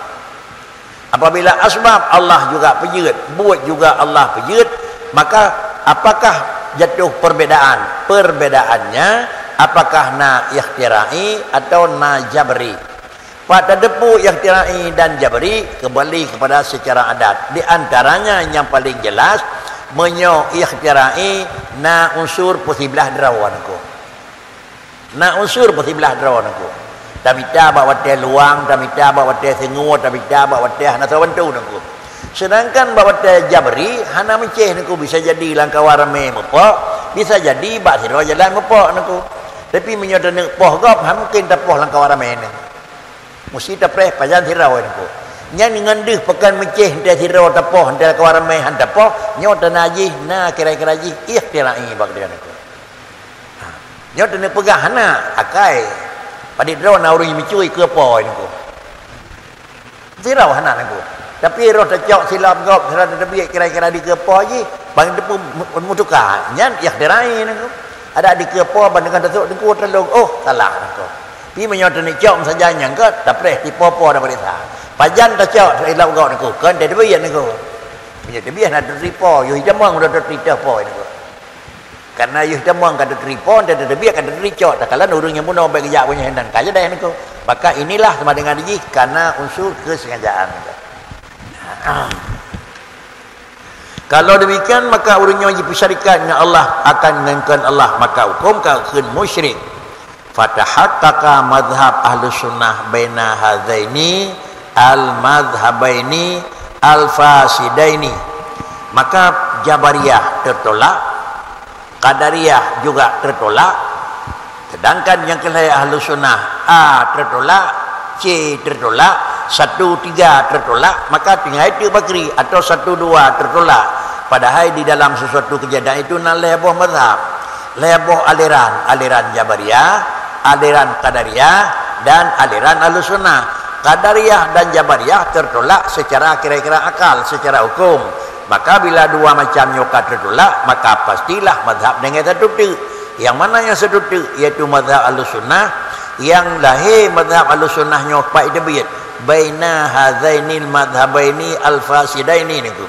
Apabila asbab Allah juga peujeuet, buet juga Allah peujeuet, maka apakah jatuh perbedaan? Perbedaannya, apakah na ikhtira'i atau na jabri? Pat tateupeue ikhtira'i dan jabri, kembali kepada secara adat. Di antaranya yang paling jelas, meunyoe ikhtira'i na unsur peusiblah droe nyoe. Na unsur peusiblah droe nyoe. Tamita bak watèe luwang, tamita bak watèe seungue, tamita bak watèe hana sabantu nyoe. Sedangkan bak watèe jabri, hana meucéh nyoe, bisa jadi lam kawan ramé meupok, bisa jadi bak sidroe jalan meupok nyoe. Tapi meunyoe taneuk poh gob, hana mungken tapoh lam kawan ramé nyoe. Musti tapreh pajan sidroe nyoe. Nyan ngon deuh pakon meucéh, entah sidroe tapoh, entah kawan ramé han tapoh, nyoe tanda jih na kira-kira jih ikhtira'i bak dia nyoe. Ha. Nyoe taneuk peugah hana akai. Padit droe na ureueng meucue keu po nyoe. Sidroe hana nyoe. Tapi roh tacok silop gob, sira tateubiet kira-kira di keu po jih, ban teupeu mu-, mutuka. Nyan ikhtira'i nyoe. Ada di keu po, ban dengan tasok teungku terlong, oh, salah nyoe. Pi meunyoe taneuk cok meusajan nyang ka, tapreh di po-po tapeuriksa. Pajan tacok silop gob nyoe, kon tateubiet nyoe. Meunyoe teubiet na tateupeue, yoh itamong udah tateupeue po nyoe. Karena yoh tamong ka tateupeue po, tateubiet ka tateucok, takalon ureueng nyang bunoe bèk geujak bunoe hinan ka jadeh nyoe. Maka inilah sama dengan jih karena unsur kesengajaan. Kalau demikian, maka ureueng nyoe jipeusyarikat ngon Allah akan ngon kon Allah, maka huköm ka kheun musyrik. Fatahaqqaqa madhhab Ahlus Sunnah baina hadzaini al-madhhabaini al-fasidaini. Maka Jabariyah tertolak, Qadariyah juga tertolak, sedangkan nyang keuhai Ahlus Sunnah A tertolak, C tertolak, Satu tiga tertolak, maka tinggai teuk bakri, atau satu dua tertolak. Padahai di dalam sesuatu kejadian itu na lhèe boh mazhab, lhèe boh aliran, aliran Jabariyah, aliran Qadariyah, dan aliran Ahlussunnah. Qadariyah dan Jabariyah tertolak secara kira-kira akal, secara hukum. Maka bila dua macam nyoe ka tertolak, maka pastilah mazhab dengan satu teuk. Yang mana yang satu teuk? Yaitu mazhab Ahlussunnah. Yang lahé mazhab Ahlussunnah nyoe pat teubiet, baina hazainil madhhabaini al-fasidaini niku.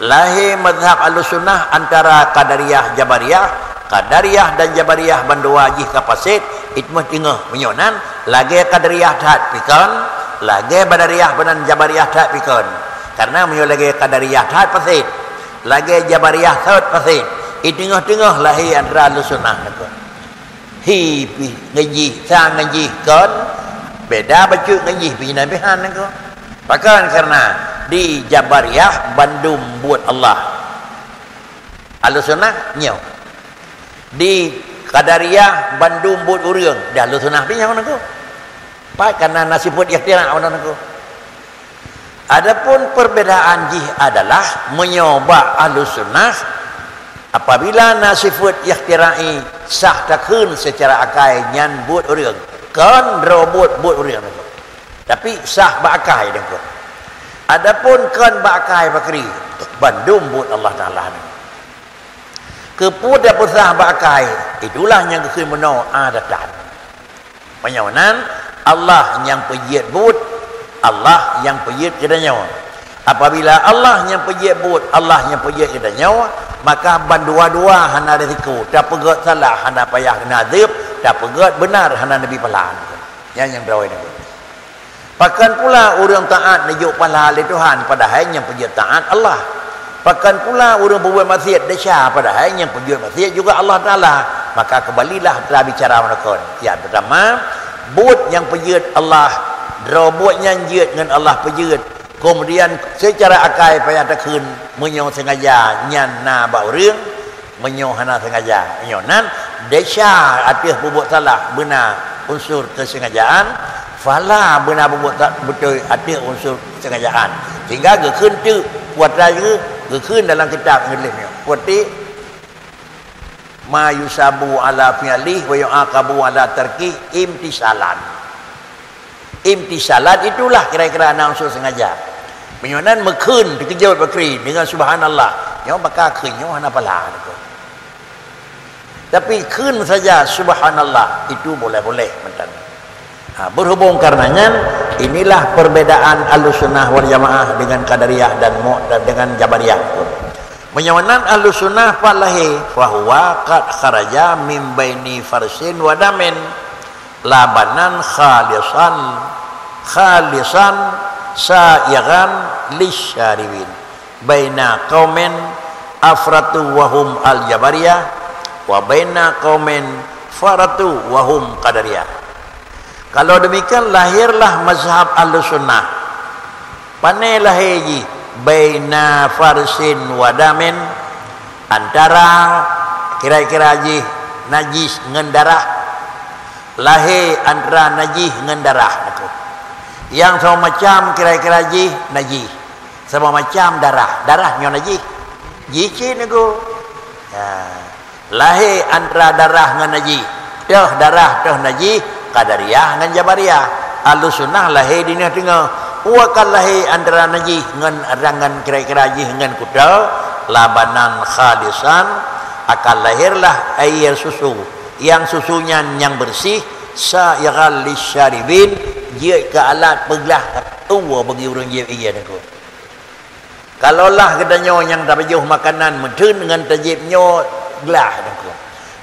Lahé mazhab Ahlussunnah antara Qadariyah Jabariyah, Qadariyah dan Jabariyah bandua jih ka fasid, i teungoh-teungoh. Meunyoe nan, lagèe Qadariyah that pi kon, lagèe Qadariyah meunan Jabariyah that pi kon. Karena meunyoe lagèe Qadariyah that fasid, lagèe Jabariyah that fasid, i teungoh-teungoh lahé antara Ahlussunnah niku. Hi pih ngon jih, sang ngon jih kon, beda bacut ngon jih pih nan pih han niku. Pakon? Karena di Jabariyah bandum buet Allah. Ahlussunnah nyoe. Di Qadariyah bandum buet ureueng, di Ahlussunnah pih nyoe niku. Pat karena na sifeuet ikhtira' niku. Adapun perbedaan jih adalah meunyoe bak Ahlussunnah, apabila na sifeuet ikhtira'i sah takheun secara akai nyan buet ureueng, kon droe buet, buet ureueng niku. Tapi sah bak akai niku. Adapun kon bak akai bakri, bandum buet Allah Taala niku. Keupeue tapeusah bak akai, itulah nyang geukheun bunoe adatan. Meunyoe nan, Allah nyang peujeuet buet, Allah nyang peujeuet geutanyoe. Apabila Allah nyang peujeuet buet, Allah nyang peujeuet geutanyoe, maka bandua-dua hana risiko, tapeugèt salah hana payah neuadeueb, tapeugèt beunar hana neubi pahala. Nyan nyang droe niku. Pakon pula ureueng taat neujok pahala lé Tuhan, padahai nyang peujeuet taat Allah? Pakon pula ureueng peubuet maksiet desya, padahai nyang peujeuet maksiet juga Allah Taala? Maka keubalilah teubicara meunakon. Nyang peutama, buet nyang peujeuet Allah, droe buet nyan jeuet ngon Allah peujeuet. Keumudian, seucara akai payah takheun, meunyoe seungaja nyan na bak ureueng, meunyoe hana seungaja. Meunyoe nan, desya ateueh peubuet salah beuna unsur keusengajaan, pahala beuna peubuet sa-, beutôi ateueh unsur keusengajaan. Sehingga geukheun teuk, peue atra geu-, geukheun dalam kitab English nyoe. Peue atra, "Ma yusabu ala fi'lih wa yu'aqabu ala tarkih imtisalan." Imtisalan itulah kira-kira na unsur sengaja. Meunyoe nan meukheun teukeujot bakri deungon subhanallah, nyoe maka kheun nyoe hana pahala. Tapi kheun saja subhanallah itu boleh-boleh mantong. Ha, berhubung karena nyan, inilah perbedaan Ahlussunnah wal Jamaah dengan Qadariyah dan Mu-, dan dengan Jabariyah. Meunyoe nan Ahlussunnah pat lahé, fahuwa qad kharaja min baini farsin wa damin, labanan khalisan, khalisan sa'igan lisyaribin, baina qaumin afratu wa hum al-Jabariyah, wa baina qaumin faratu wa hum Qadariyah. Kalau demikian, lahirlah mazhab Ahlussunnah. Pane lahé jih? Baina farsin wa damin, antara kira-kira jih najis ngon darah. Lahé antara najih ngon darah niku. Nyang sama macam kira-kira jih najih, sama macam darah. Darah nyoe najih? Jih cit niku. Ya. Lahé antara darah ngon najih. Toh darah, toh najih, Qadariyah ngon Jabariyah. Ahlussunnah lahé di teungoh-teungoh. Peue ka lahé antara najih ngon rangan kira-kira jih ngon kuto, labanan khalisan, akan lahirlah air susu. Nyang susu nyan nyang beureuséh, sa'igan lisyaribin, jeuet keu alat peuglah tuwoe bagi ureuëng jieb ié teungku. Kalaulah geutanyoe nyang tapajoh makanan meutheun ngon tajieb nyoe glah teungku.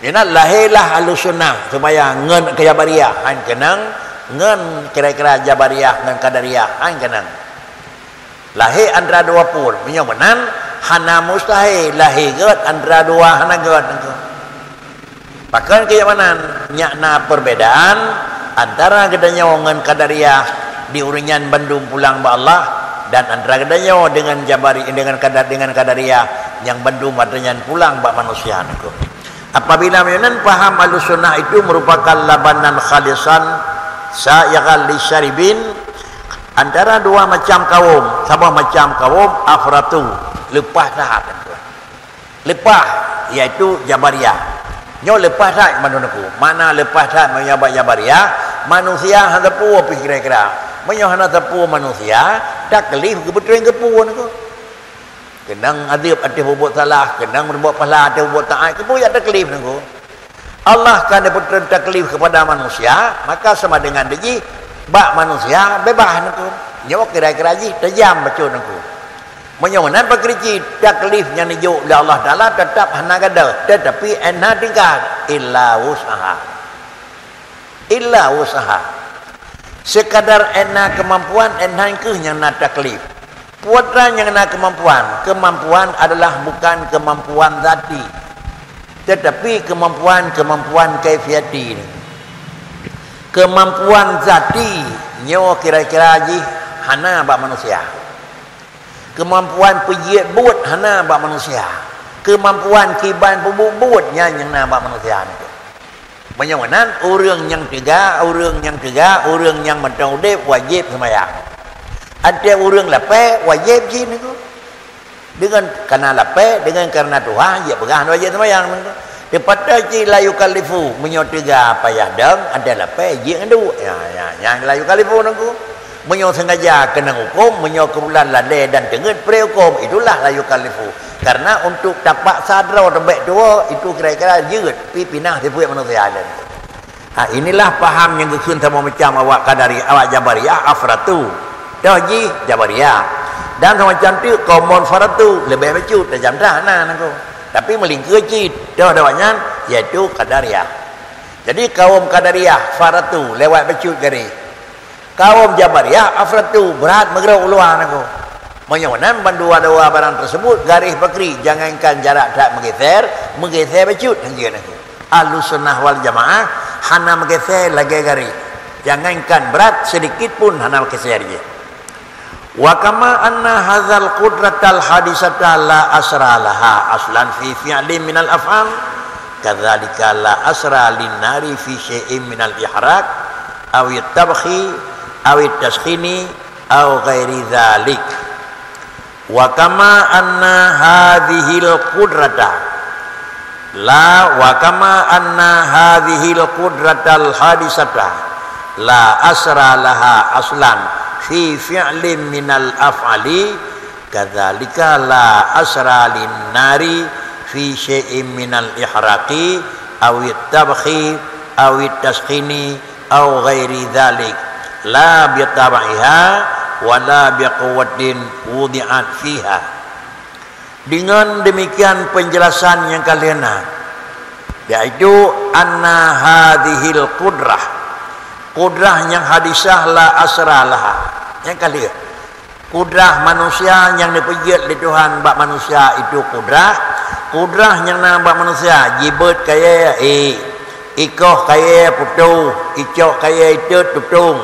Di nan lahé lah Ahlussunnah supaya ngon keu Jabariyah han keunong, ngon kira-kira Jabariyah ngon Qadariyah han keunong. Lahé antara dua pol. Meunyoe meunan, hana mustahil lahé gét antara dua hana gét teungku. Pakon keu nyang meunan, nyak na perbedaan antara geutanyoe ngon Qadariyah di ureuëng nyan bandum pulang bak Allah, dan antara geutanyoe dengan Jabari, dengan Qadar, dengan Qadariyah nyang bandum atra nyan pulang bak manusia teungku. Apabila meunyoe nan paham Ahlussunnah itu merupakan labanan khalisan sa'igan lisyaribin, Antara dua macam kaum, saboh macam kaum afratu, leupah that. Leupah, yaitu Jabariyah. Nyoe leupah that mandum nangku. Mana leupah that meunyoe bak Jabariyah, manusia hana teupeu pih kira-kira. Meunyoe hana teupeu manusia, taklif geupeutrön geupeu nangku. Keunong azeueb ateueh bubuet salah, keunong meurumpok pahala ateueh bubuet taat, keupeue jak taklif nangku. Allah ka neupeutrön taklif keupada manusia, maka sama dengan jih bak manusia beubaih nangku. Nyoe kira-kira jih tajam bacut nangku. Meunyoe meunan pakrici taklif nyang neujok lé Allah Taala teutap hana gadôh, teutapi hana tingkat illa usaha. Illa usaha. Sekadar hana keumampuan, hana kheueh nyang na taklif. Putra nyang na keumampuan. Keumampuan adalah bukan keumampuan zati, teutapi keumampuan-keumampuan kaifiati. Keumampuan zati nyoe kira-kira jih hana bak manusia. Keumampuan peujeuet buet hana bak manusia. Keumampuan kiban peubuet buet nyan nyang na bak manusia nyoe. Meunyoe meunan, ureuëng nyang teuga, ureuëng nyang teuga, ureuëng nyang mantong udeb wajéb seumayang. Até ureuëng lapée wajéb jih nangku. Deungon kareuna lapée, deungon kareuna tuha, jeuet peugah wajéb seumayang nangku. Teupatéh cit la yukallifu, meunyoe teuga payah dong, até lapée jeuet ngon duek. Ya, ya, nyang la yukallifu nangku. Meunyoe sengaja keunong huköm, meunyoe keubulan lalée dan teungeut pré huköm, itulah la yukallifu. Karena untuk tapaksa droe teubek tuwoe, itu kira-kira jeuet, pi pinah sifeuet manusia laén. Ha, inilah paham nyang geukheun saboh macam awak Qadari, awak Jabariyah, afratu. Toh jih Jabariyah. Dan sama macam tu, kaum faratu, leubeh bacut, tajam dah na nangku. Tapi meulingkeue cit, toh awak nyan, yaitu Qadariyah. Jadi kaum Qadariyah, faratu, lewat bacut garéh. Kaum Jabariyah, afratu, brat meugrok u luwa nangku. Meunyoe meunan bandua-dua barang teusebut garéh pakri, jangankan jarak that meugeser, meugeser bacut hanjeuet nangku. Ahlus Sunnah wal Jamaah hana meugeser lagée garéh. Jangankan brat, sedikit pun hana meugeser jih. Wa kama anna hadzal qudratal hadisata la asra laha aslan fi fi'lin minal af'al, kadzalika la asra lin nari fi syai'in minal ihraq, awit tabkhi, awit taskhini, aw ghairi dzalik. Wa kama anna hadzihil qudrata la, wa kama anna hadzihil qudratal hadisata la asra laha aslan fi fi'lin minal af'ali, kadzalika la asra lin nari fi syai'in minal ihraqi, awit tabkhi, awit taskhini, aw ghairi dzalik, la bi tab'iha wa la bi quwwatin wudi'at fiha. Dengan demikian penjelasan nyang ka lheueh na, yaitu anna hadzihil qudrah, qudrah nyang hadisah la asra laha, nyang ka lheueh. Qudrah manusia nyang neupeujeuet lé Tuhan bak manusia itu qudrah, qudrah nyang na bak manusia jibeuet kayée, eh, ikoh kayée putôh, icok kayée itot tutong.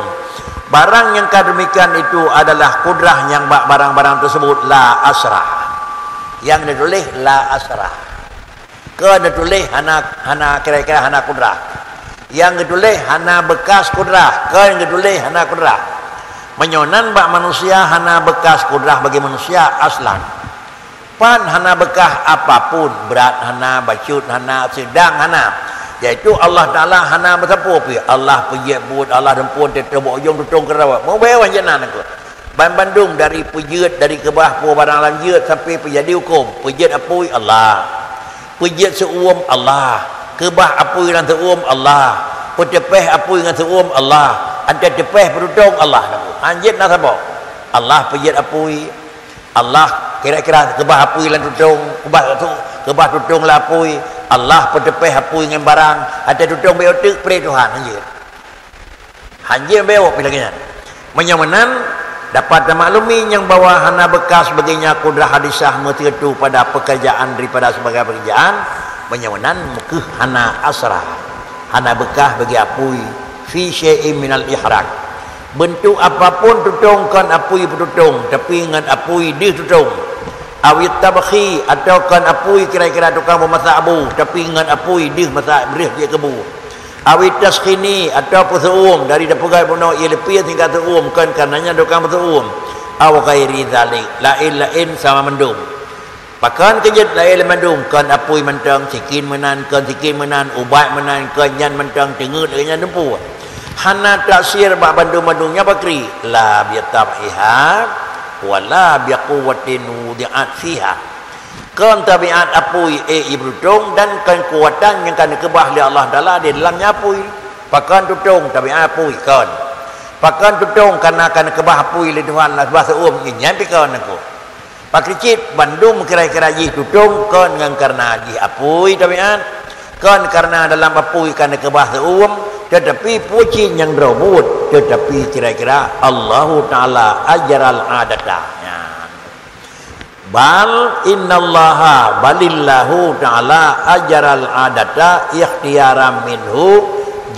Barang nyang ka demikian itu adalah qudrah nyang bak barang-barang tersebut la asra. Nyang neutuléh la asra. Kon neutuléh hana, hana kira-kira hana kudrah. Nyang geutuléh hana beukas kudrah, kon geutuléh hana kudrah. Meunyoe nan bak manusia hana beukas kudrah bagi manusia aslan. Pan hana beukas apapun, brat hana, bacut hana, seudang hana. Yaitu Allah Taala hana meusapeue pih. Allah peujeuet buet, Allah dumpon teutoh bak ujong tutong keudroe. Mubeuet wajéb na nangkeuet. Banbandum dari peujeuet, dari keubah peue barang lam jeuet sampai peujadi huköm. Peujeuet apui Allah. Peujeuet seu-uem Allah. Keubah apui lam seu-uem Allah. Peuteupéh apui ngon seu-uem Allah. Anté teupéh peututong Allah. Hanjeuet na saboh. Allah peujeuet apui. Allah kira-kira keubah apui lam tutong. Keubah tu, keubah tutong lam apui. Allah peuteupéh apui ngon barang. Anté tutong beuteuk pré Tuhan. Hanjeuet. Hanjeuet beuwok pih lagée nyan. Meunyoe meunan, dapat tamaklumi nyang bahwa hana beukas bagi nya kudrah hadisah meuteutu pada peukeurjaan daripada sibagai peukeurjaan, meunyoe meunan meukeue hana asra, hana beukas bagi apui, fi syai'in minal ihraq. Beuntuk apapun tutong kon apui peututong, tapi ngon apui deuh tutong. Awit tabkhi, atawa kon apui kira-kira tukang peumasak abu, tapi ngon apui deuh masak breuh jeuet keu bu. Awit taskhini, atawa peuseu'uem, dari tapeugét bunoe ie leupie sehingga seu'uem, kon kareuna nyan tukang peuseu'uem. Aw ghairi dzalik, laén-laén sama mandum. Pakon keu jeuet laén mandum, kon apui mantong, sikin meunan, kon sikin meunan, ubat meunan, kon nyan mantong, teungeut lagée nyan teumpu. Hana taksir bak bandum-bandum nyan bakri, la bi tab'iha, wa la bi quwwatin wudi'at fiha. Kon tabiat apui, eh, ié beututong, dan kon keukuatan nyang ka neukeubah lé Allah Taala di dalam nyan apui. Pakon tutong tabiat apui, kon. Pakon tutong kareuna ka neukeubah apui lé Tuhan, lam bah seu'uem, nyan pih kon aku. Pakri cit bandum kira-kira jih tutong kon ngon kareuna jih apui tabiat, kon kareuna dalam apui ka neukeubah seu'uem, teutapi peue cit nyang droe buet, teutapi kira-kira Allahu Taala ajaral adata. Nyan. Bal innallaha, balillahu ta'ala ajaral adata ikhtiyaran minhu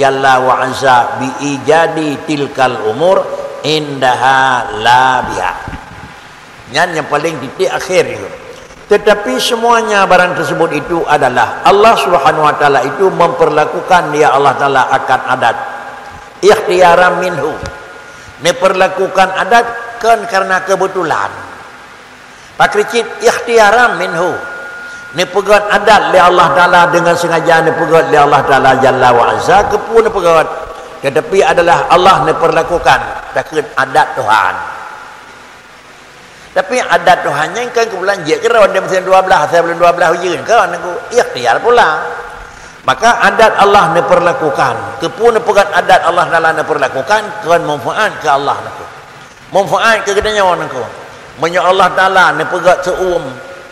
jalla wa azza bi ijadi tilkal umur indaha la biha. Nyan nyang paleng titik akhir nyoe. Tetapi semuanya barang tersebut itu adalah Allah Subhanahu wa Taala itu memperlakukan dia Allah Taala akan adat ikhtiyaran minhu. Neuperlakukan adat kon kareuna keubeutulan. Pakri cit ikhtiyaran minhu. Neupeugét adat lé Allah Taala deungon sengaja neupeugét lé Allah Taala jalla wa azza keupeue neupeugét. Tetapi adalah Allah neuperlakukan takheun adat Tuhan. Tapi adat Tuhan nyan kan keubeulan jeuet keudroe di musim dua belas, asai buleuen dua belas ujeuen kan, nunggu ikhtiar pula. Maka adat Allah neuperlakukan. Keupeue neupeugét adat Allah Taala neuperlakukan, kon manfaat keu Allah nunggu. Manfaat keu geutanyoe nunggu. Meunyoe Allah Taala neupeugét seu'uem,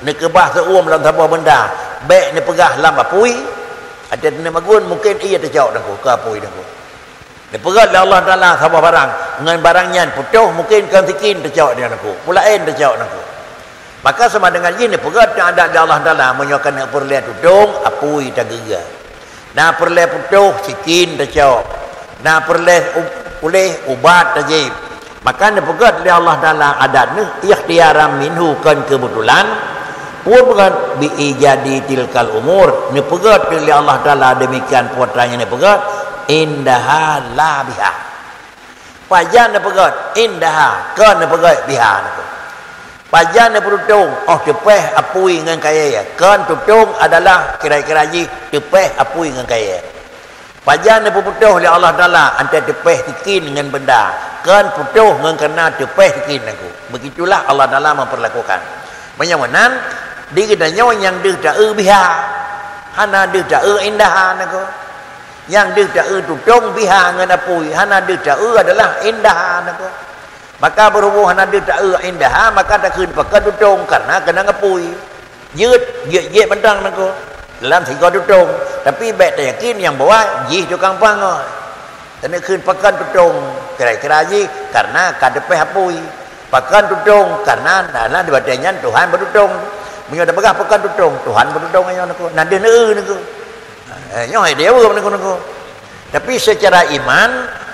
neukeubah seu'uem lam saboh benda, bék neupeugah lam apui, até teuneumagun mungkin ie teucok nunggu, keu apui nunggu. Neupeugét lé Allah Taala saboh barang, ngon barang nyan putôh mungkin kon sikin teucok nyan nunggu, peue laén teucok nunggu. Maka sama dengan jih neupeugét adat lé Allah Taala, meunyoe ka neupeureulée tutong, apui tageue. Na peureulée putôh, sikin teucok. Na peureulée u-, puléh, ubat tajieb. Maka neupeugét lé Allah Taala adat neuh ikhtiyaran minhu kon keubeutulan. Peue peugét bi ijadi tilkal umur, neupeugét lé Allah Taala demikian putra nyang neupeugét indaha la biha. Pajan neupeugét indaha, kon neupeugét biha neupeugét. Pajan neupeututong, oh teupéh apui ngon kayée, kon tutong adalah kira-kira jih teupéh apui ngon kayée. Pajan neupeuputôh lé Allah Taala antara teupéh sikin ngon benda, kon putôh ngon kareuna teupéh sikin nunggu. Begitulah Allah Taala memperlakukan. Meunyoe meunan, di geutanyoe nyang deuh taeu biha, hana deuh taeu indaha nunggu. Nyang deuh taeu tutong biha ngon apui, hana deuh taeu adalah indaha nunggu. Maka berhubung hana deuh taeu indaha, maka takheun pakon tutong kareuna keunong apui. Jeuet, jeuet-jeuet mantong nangko dalam sigoe tutong, tapi bék tayakin nyang bahwa jih tukang pangai. Taneukheun pakon tutong, kira-kira jih kareuna ka teupéh apui. Pakon tutong, kareuna na, na di batée nyan Tuhan beututong. Meunyoe tapeugah pakon tutong, Tuhan beututong nyoe nangko. Na deuh neu nangko. Eh, nyoe hai dia nangko, nangko. Tapi secara iman,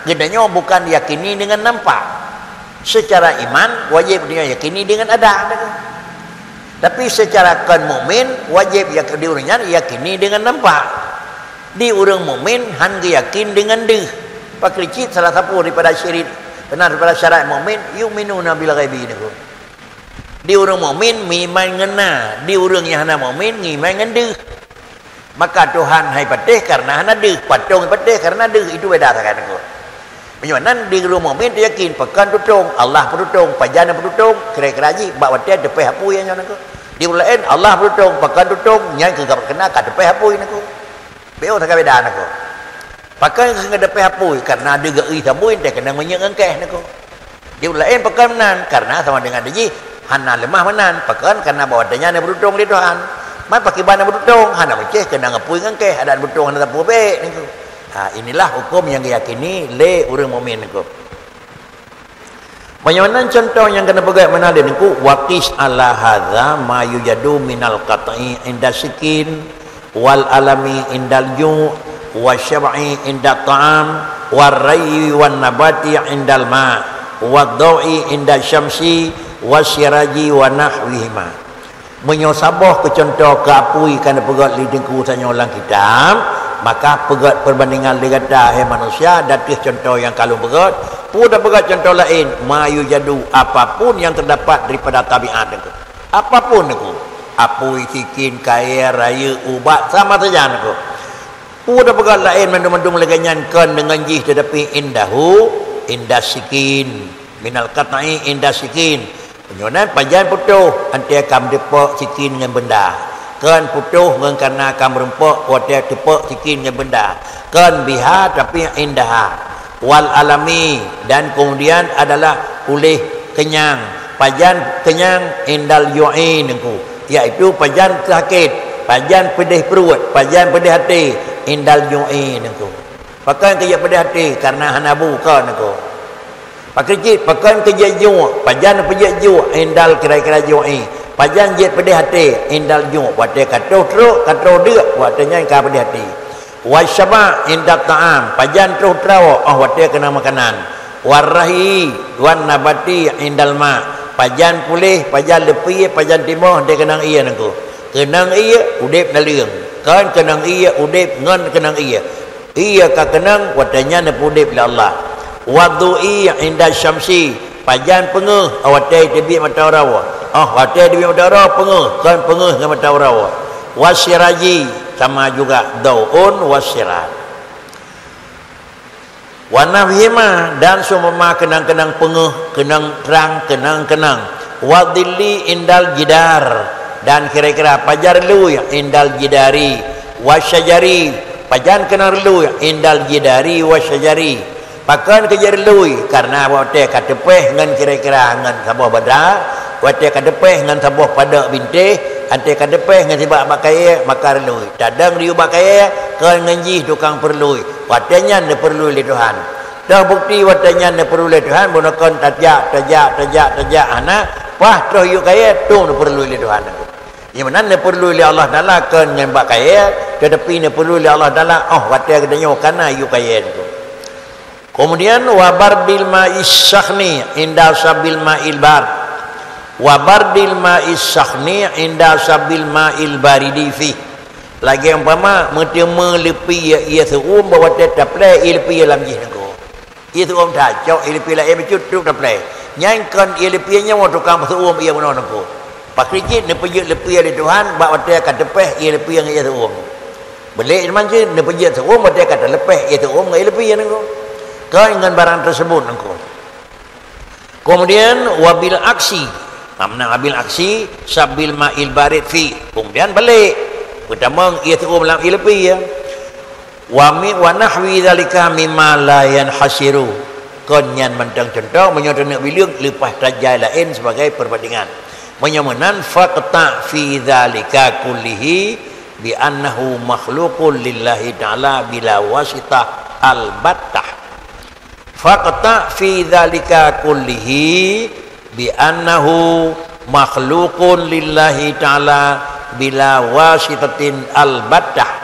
geutanyoe bukan diyakini dengan nampak. Secara iman, wajéb geutanyoe yakini dengan adat. Tapi secara kon mukmin, wajéb yak-, di ureuëng nyan yakini dengan nampak. Di ureuëng mukmin, han geuyakin dengan deuh. Pakri cit salah sapeue daripada syirik, beuna daripada syarat mukmin, yu'minuna bil ghaibi nangko. Di ureuëng mukmin, meuiman ngon na. Di ureuëng nyang hana mukmin, meuiman ngon deuh. Maka Tuhan hai patéh kareuna hana deuh, patong hai patéh kareuna deuh, itu beda sagai nangko. Meunyoe nan di ureuëng mukmin teuyakin, pakon tutong, Allah peututong, pajan peututong, kira-kira jih bak watée teupéh apui nyoe nangko. Di ureuëng laén, Allah peututong, pakon tutong, nyan keu gab keuna ka teupéh apui nangko. Beu sagai beda nangko. Pakon keu teupéh apui, kareuna deuh geu-i sabui, teuh keunong minyeuk ngon keh nangko. Di ureuëng laén pakon meunan, kareuna sama dengan di jih hana leumah meunan, pakon kareuna bahwa tanyan na beututong lé Tuhan. Man pakiban na beututong, hana meucéh keunong apui ngon keh, adat beututong hana sapeue bék nangko. Ha, inilah huköm nyang geuyakini lé ureuëng mukmin nangko. Meunyoe nan cuntoh nyang keuneuk peugah meunan lé nangko, wa qis ala hadza ma yujadu minal qat'i inda sikin, wal alami indal ju', wa syab'i inda ta'am, war rayyi wan nabati indal ma, wa dhau'i inda syamsi, wa siraji wa nahwihima. Meunyoe saboh keu cuntoh keu apui ka neupeugét lé Teungku tanyoe lam kitab, Maka peugét peubandingan lé gata, hai manusia, di ateueh cuntoh nyang ka lôn peugét. Peue tapeugét cuntoh laén? Ma yujadu, apapun yang terdapat daripada tabiat nyan. Apapun nyan. Apui, sikin, kayée, rayeuk, ubat, sama saja nyan. Peue tapeugét laén mandum-mandum lagée nyan kon deungon jih, teutapi indahu, inda sikin. Minal qat'i inda sikin. Meunyoe nan pajan putôh, watée ka meuteupok sikin ngon beunda. Kon putôh ngon kareuna ka meurumpok watée teupok sikin ngon beunda. Kon biha, tapi indaha. Wal alami, dan kemudian adalah puléh keunyang. Pajan keunyang? Indal ju'i nyan. Yaitu pajan sakét, pajan peudeh pruet, pajan peudeh até, indal ju'i nyan. Pakon keu jeuet peudeh até? Kareuna hana bu, kon nyan. Pakon cit, pakon keu jeuet juek, pajan peujeuet juek? Indal kira-kira ju'i. Pajan jeuet peudeh até? Indal ju', watée ka troh trok, ka troh deuk, watée nyan ka peudeh até. Wasyaba' inda ta'am, pajan troh troe, óh watée keunong makanan. Warrahi wan nabati indal ma, pajan puléh, pajan leupie, pajan timoh, watée keunong ié nyan. Keunong ié udeb naleueng, kon keunong ié udeb ngon keunong ié. Ié ka keunong, watée nyan neupeuudeb lé Allah. Wadhu'i inda syamsi, pajan peungeuh, óh watée teubiet mata uroe. Óh watée teubiet mata uroe peungeuh, kon peungeuh ngon mata uroe. Wasiraji, sama juga dhau'un wasiraj. Wa nahwihima, dan seumpama keunong-keunong peungeuh, keunong trang, keunong-keunong. Wadhilli indal jidar, dan kira-kira pajan reului indal jidari wasyajari. Pajan keunong reului indal jidari wasyajari. Pakon keu jeuet reului? Kareuna watée ka teupéh ngon kira-kira ngon saboh bada, watée ka teupéh ngon saboh padok bintéh, watée ka teupéh ngon sibak bak kayée, maka reului. Tadong diyue bak kayée kon ngon jih tukang peureului. Watée nyan neupeureului lé Tuhan. Toh bukti watée nyan neupeureului lé Tuhan, bunoe kon tajak, tajak, tajak, tajak hana, paih troh yue kayée, tueng neupeureului lé Tuhan. Nyang meunan neupeureului lé Allah Taala kon ngon bak kayée, teutapi neupeureului lé Allah Taala óh watée geutanyoe kana yue kayée nyan. Keumudian, wa bardil ma'is sakhni inda sabbil ma'il bard. Wa bardil ma'is sakhni inda sabbil ma'il baridi fih. Lagée umpama meuteumé leupie ié seuuem bak watée taplée ié leupie lam jih nyan. Ié seuuem that, cok ié leupie laén bacut trok taplée. Nyan kon ié leupie nyoe tukang peuseuuem ié bunoe nyan. Pakri cit neupeujeuet leupie lé Tuhan bak watée ka teupéh ié leupie ngon ié seuuem. Beulé teuma cit neupeujeuet seuuem watée ka teuleupéh ié seuuem ngon ié leupie nyan. Kon ngon barang teuseubut nyan. Keumudian, wabil aksi. Makna wabil aksi, sabbil ma'il barid fi. Keumudian balek. Peutamong ié seuuem lam ié leupie. Wa mi, wa nahwi dzalika mimma la yanhasiru. Kon nyan mantong cuntoh, meunyoe taneuk bileueng leupah tajai laén sibagai peubandingan. Meunyoe meunan, faqta fi dzalika kullihi bi annahu makhluqun lillahi ta'ala bila wasitah albattah. Faqta fi dzalika kullihi bi annahu makhluqun lillahi ta'ala bila wasitatin albattah.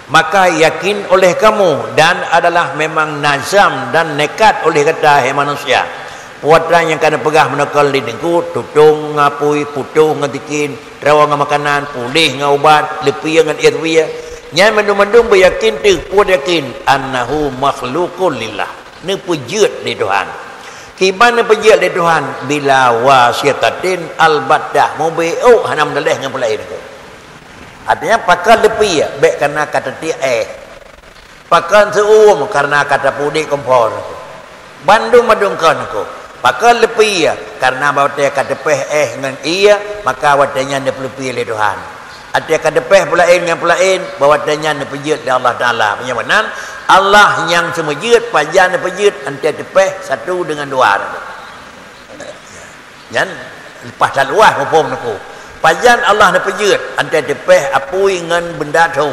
Maka yakin oleh kamu dan adalah memang nazam dan nekat oleh gata, hai manusia. Peue nyang ka neupeugah meunoe kon lé Teungku, tutong ngon apui, putôh ngon sikin, troe ngon makanan, puléh ngon ubat, leupie ngon ié leupie. Nyan mandum-mandum beuyakin teuh, peue yakin, annahu makhluqun lillah. Neupeujeuet lé Tuhan. Kiban neupeujeuet lé Tuhan? Bila wasitatin albattah, mubeuôk hana meudaleh ngon peulaén. Artinya, pakon leupie, bék kana ka teutiek éh. Pakon seuuem, kareuna ka tapeuudeb kompor. Bandum-bandum kon nyan. Pakon leupie, kareuna watée ka teupéh éh ngon ié, maka watée nyan neupeuleupie lé Tuhan. Watée ka teupéh peulaén ngon peulaén, bak watée nyan neupeujeuet lé Allah Taala. Meunyoe meunan, Allah nyang seumeujeuet, pajan neupeujeuet, watée teupéh satu deungon dua. Nyan leupah that luwah muphom nyan. Pajan Allah neupeujeuet, watée teupéh apui ngon beunda thon.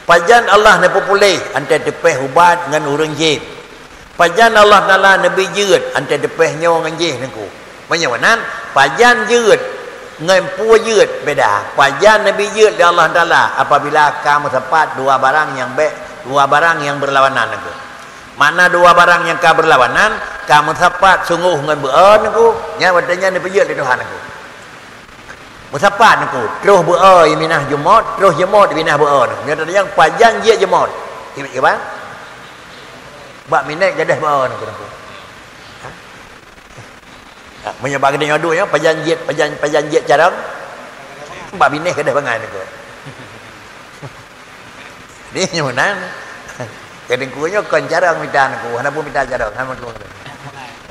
Pajan Allah neupeupuléh, watée teupéh ubat ngon ureuëng jieb. Pajan Allah Taala neubi jeuet, watée teupéh nyoe ngon jih nyan. Meunyoe meunan, pajan jeuet ngon peue jeuet beda. Pajan neubi jeuet lé Allah Taala apabila ka meusapat dua barang nyang bék, dua barang nyang beurlawanan nyan. Makna dua barang nyang ka beurlawanan, ka meusapat sunggoh ngon beuo nyan, nyan watée nyan neupeujeuet lé Tuhan nyan. Meusapat Teungku, troh beu-o i minah jeumot, troh jeumot i minah beu-o. Nyoe tadi nyang pajan jeuet jeumot. Tieb kiban? Bak minét gadôh beu-o Teungku, Teungku. Ha? Ha, meunyoe bak geutanyoe duek nyoe, pajan jeuet, pajan, pajan jeuet carông? Bak binéh gadôh bangai Teungku. Di nyoe meunan. Jadi Teungku nyoe kon carông mita Teungku, hana peue mita carông, hana peue.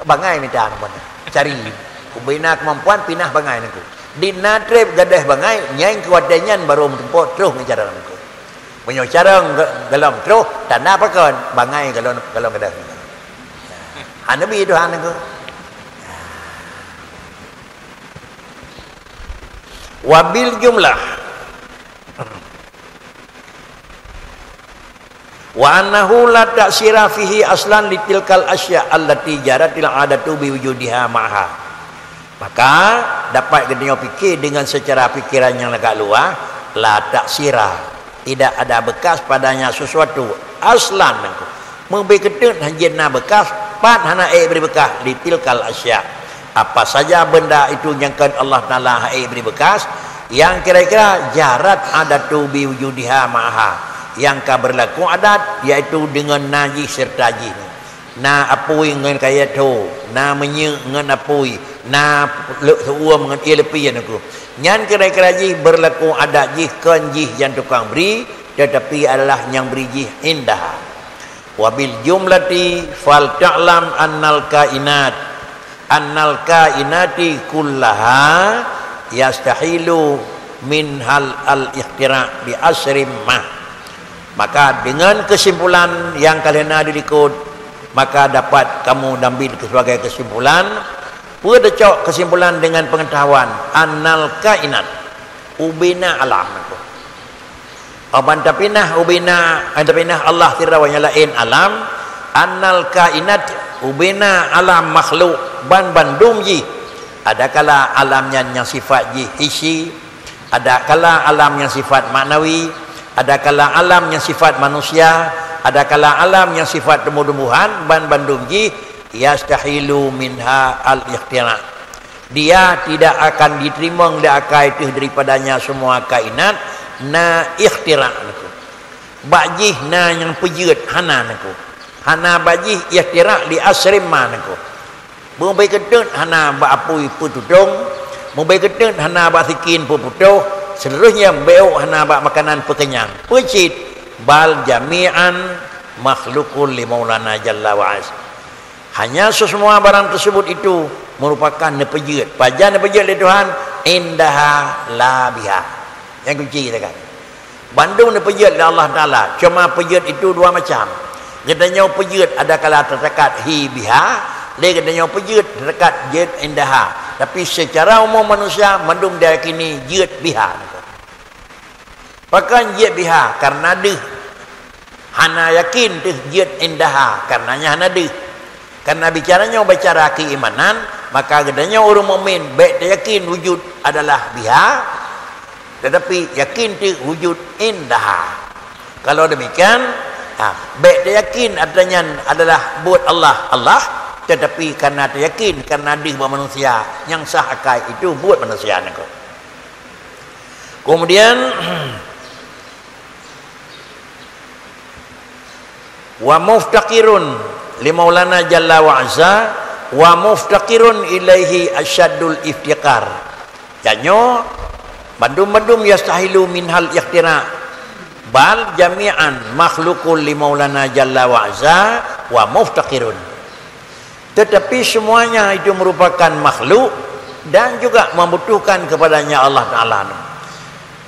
Bangai mita Teungku. Cari. Ubena kemampuan pinah bangai Teungku. Di na treb gadôh bangai, nyang kuatée nyan barô meutumpok troh ngon carông Teungku. Meunyoe carông ga-, galom troh, tanda pakon, bangai galom, galom gadôh. Hana bi Tuhan Teungku. Wabil jumlah. Wa annahu la ta'sira fihi aslan litilkal asya allati jaratil adatu biwujudiha ma'aha. Maka, dapat geutanyoe pikir dengan secara pikiran nyang agak luas, la ta'sira, tidak ada bekas padanya sesuatu, aslan Teungku. Meubri keuteuet hana jeuet na bekas, pat hana ék bri bekas, litilkal asya. Apa saja benda itu nyang kon Allah Taala hana ék bri bekas, nyang kira-kira jarat adatu biwujudiha ma'aha, nyang ka beurlaku adat, yaitu deungon na jih serta jih. Na apui ngon kayée tho, na minyeuk ngon apui, na lhok seuuem ngon ié leupie Teungku. Nyan kira-kira jih beurlaku adat jih kon jih nyang tukang bri, teutapi adalah nyang bri jih indaha. Wabil jumlati fal ta'lam annal kainat, annal kainati kullaha yastahilu minhal al-ikhtira' bi asri ma. Maka dengan kesimpulan nyang ka lheueh na di likot, maka dapat kamu ambil sebagai kesimpulan, peue teucok kesimpulan dengan pengetahuan annal kainat, ubena alam Teungku. Aban tapinah ubena, eh, tapinah Allah sidroe nyang laén alam, annal kainat, ubena alam makhluk ban bandum jih. Adakala alam nyan nyang sifat jih hissi, adakala alam nyang sifat maknawi, adakala alam nyang sifat manusia, adakala alam nyang sifat tumbuh-tumbuhan, ban bandum jih yastahilu minha al-ikhtira'. Dia tidak akan diterimong lé akai teuh daripadanya semua kainat na ikhtira' Teungku. Bak jih na nyang peujeuet hana Teungku. Hana bak jih ikhtira' li asri ma Teungku. Meubri keuteuet hana bak apui peututong, meubri keuteuet hana bak sikin peuputôh, seterusnya bék hana bak makanan peukenyang. Peue cit, bal jami'an makhlukun li Maulana Jalla wa Azza. Hanya sesemua barang tersebut itu merupakan neupeujeuet. Pajan neupeujeuet lé Tuhan, indaha la biha. Nyang kunci teuka. Bandum neupeujeuet lé Allah Taala, cuma peujeuet itu dua macam. Geutanyoe peujeuet adakala teutekat hi biha, lé geutanyoe peujeuet teutekat jeuet indaha. Tapi secara umum manusia mandum diyakini jeuet biha. Pakon jeuet biha? Karena deuh. Hana yakin teuh jeuet indaha, karena nyan hana deuh. Karena bicara nyoe bicara keimanan, maka geutanyoe ureuëng mukmin bék tayakin wujud adalah biha, tetapi yakin teuh wujud indaha. Kalau demikian, ha, bék tayakin atra nyan adalah buet Allah, Allah, tetapi karena tayakin, karena deuh bak manusia, nyang sah akai itu buet manusia nyan. Kemudian, wa muftaqirun li Maulana Jalla wa Azza, wa muftaqirun ilaihi asyaddul iftiqar. Janyoe bandum-bandum yastahilu minhal ikhtira', bal jami'an makhlukun li Maulana Jalla wa Azza wa muftaqirun. Tetapi semuanya itu merupakan makhluk dan juga membutuhkan kepadanya Allah Taala.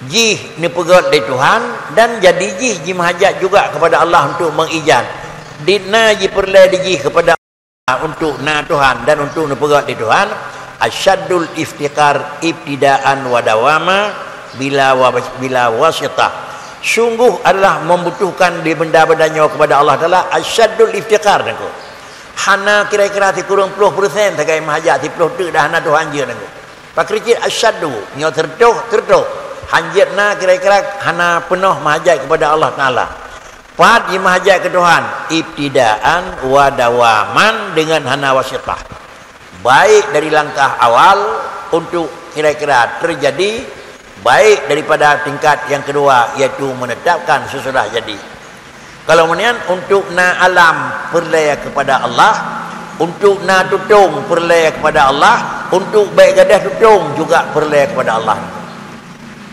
Jih neupeugét lé Tuhan dan jadi jih jimeuhajat juga kepada Allah untuk mengijad. Di na jipeureulée di jih kepada Allah untuk na Tuhan dan untuk neupeugét lé Tuhan, asyaddul iftiqar ibtidaan wa dawama bila wa-, bila wasitah. Sungguh adalah membutuhkan di benda-benda nyoe kepada Allah Taala asyaddul iftiqar Teungku. Hana kira-kira sikureueng ploh persen sagai meuhajat, siploh teuk dah hana Tuhan jeuet Teungku. Pakri cit asyaddu, nyoe teureutôh, teureutôh. Hanjeuet na kira-kira hana peunoh meuhajat kepada Allah Taala. Pat jimeuhajat keu Tuhan, ibtidaan wa dawaman, dengan hana wasitah. Baik dari langkah awal untuk kira-kira terjadi, baik daripada tingkat yang kedua, iaitu menetapkan sesudah jadi. Kalau meunan, untuk na alam peureulée kepada Allah, untuk na tutong peureulée kepada Allah, untuk bék gadéh tutong juga peureulée kepada Allah.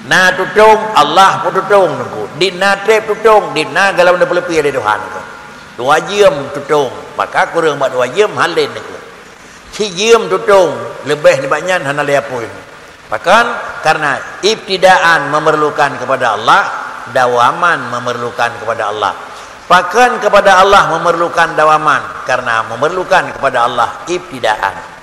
Na tutong, Allah peututong Teungku. Di na treb tutong, di na galom neupeuleupie lé Tuhan Teungku. Dua jeuem tutong, maka kureueng bak dua jeuem halen Teungku. Sijeuem tutong, leubeh nibak nyan hana lé apui. Pakon? Karena ibtidaan memerlukan kepada Allah, dawaman memerlukan kepada Allah. Pakon kepada Allah memerlukan dawaman? Karena memerlukan kepada Allah ibtidaan.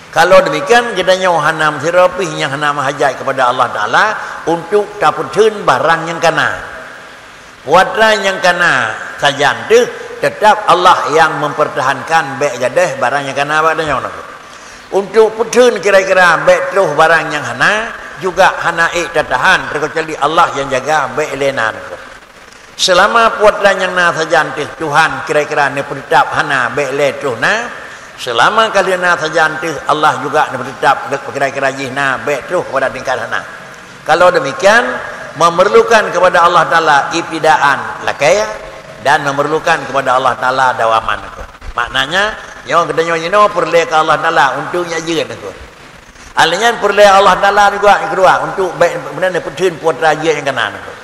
Kalau demikian, geutanyoe hana meusidroe pih nyang hana meuhajat kepada Allah Taala untuk tapeutheun barang nyang kana. Peue atra nyang kana sajan teuh, tetap Allah nyang mempertahankan bék gadéh barang nyang kana bak tanyoe nyoe. Untuk peutheun kira-kira bék troh barang nyang hana, juga hana ék tatahan, terkecuali Allah nyang jaga bék lé na nyoe. Selama peue atra nyang na sajan teuh Tuhan kira-kira neupeuteutap hana bék lé troh na, selama ka lheueh na sajan teuh Allah juga neupeuteutap kira-kira jih na bék troh kepada tingkat hana. Kalau demikian, memerlukan kepada Allah Taala ibtidaan lakée dan memerlukan kepada Allah Taala dawaman. Maknanya, nyoe geutanyoe jinoe peureulée keu Allah Taala untuk nyak jeuet Teungku. Alèh nyan peureulée Allah Taala juga nyang keudua untuk bék meunan neupeutheun peue atra jeuet nyang kana Teungku.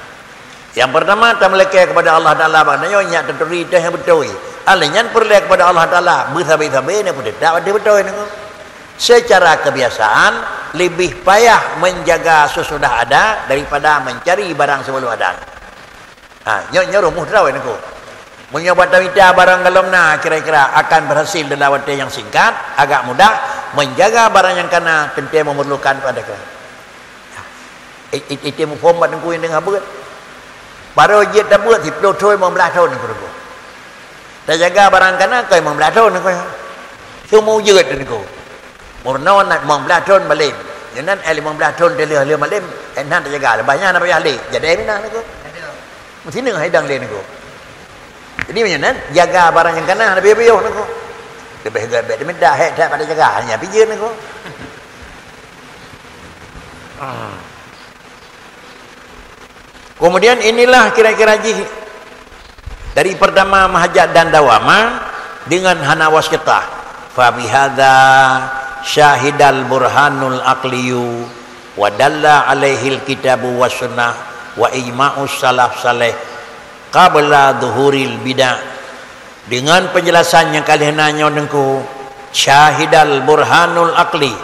Nyang peurtama, tameulakée kepada Allah Taala bak tanyoe nyak taturi teuh nyang beutôi. Alèh nyan peureulée kepada Allah Taala beusabe-sabe neupeuteutap ateueh beutôi Teungku. Secara kebiasaan, leubeh payah menjaga sesudah ada daripada mencari barang sebelum ada. Ha, nyoe, nyoe rumoh teurawai Teungku. Meunyoe bak tamita barang galom na kira-kira akan berhasil dalam watée nyang singkat, agak mudah, menjaga barang nyang kana teuntée memerlukan pada kira. It-, it-, item muphom bak Teungku nyang teungoh beuet. Barô jeuet tabeuet siplôh thon, limong blaih thon Teungku. Tajaga barang kana keu limong blaih thon Teungku. Seumeu jeuet Teungku. Meurunoe na limong blaih thon malem. Nyoe nan, eh, limong blaih thon teuh lheueh malem, eh, nan tajaga. Leubeh nyan na payah lé. Jadi, eh, minah Teungku. Meusineuk hai dang lé Teungku. Jadi, meunyoe nan, jaga barang nyang kana, hana piôh-piôh Teungku. Leubeh gét bék tamita, hék that pada jaga, hanya pijeuen Teungku. Hmm. Kemudian inilah kira-kira jih dari pertama meuhajat dan dawama dengan hana wasitah. Fa bihadza syahidal burhanul aqliyu wa dalla alaihil kitabu was sunnah wa ijma'us salaf saleh qabla zuhuril bid'ah. Dengan penjelasan nyang ka lheueh na nyoe Teungku, syahidal burhanul aqli,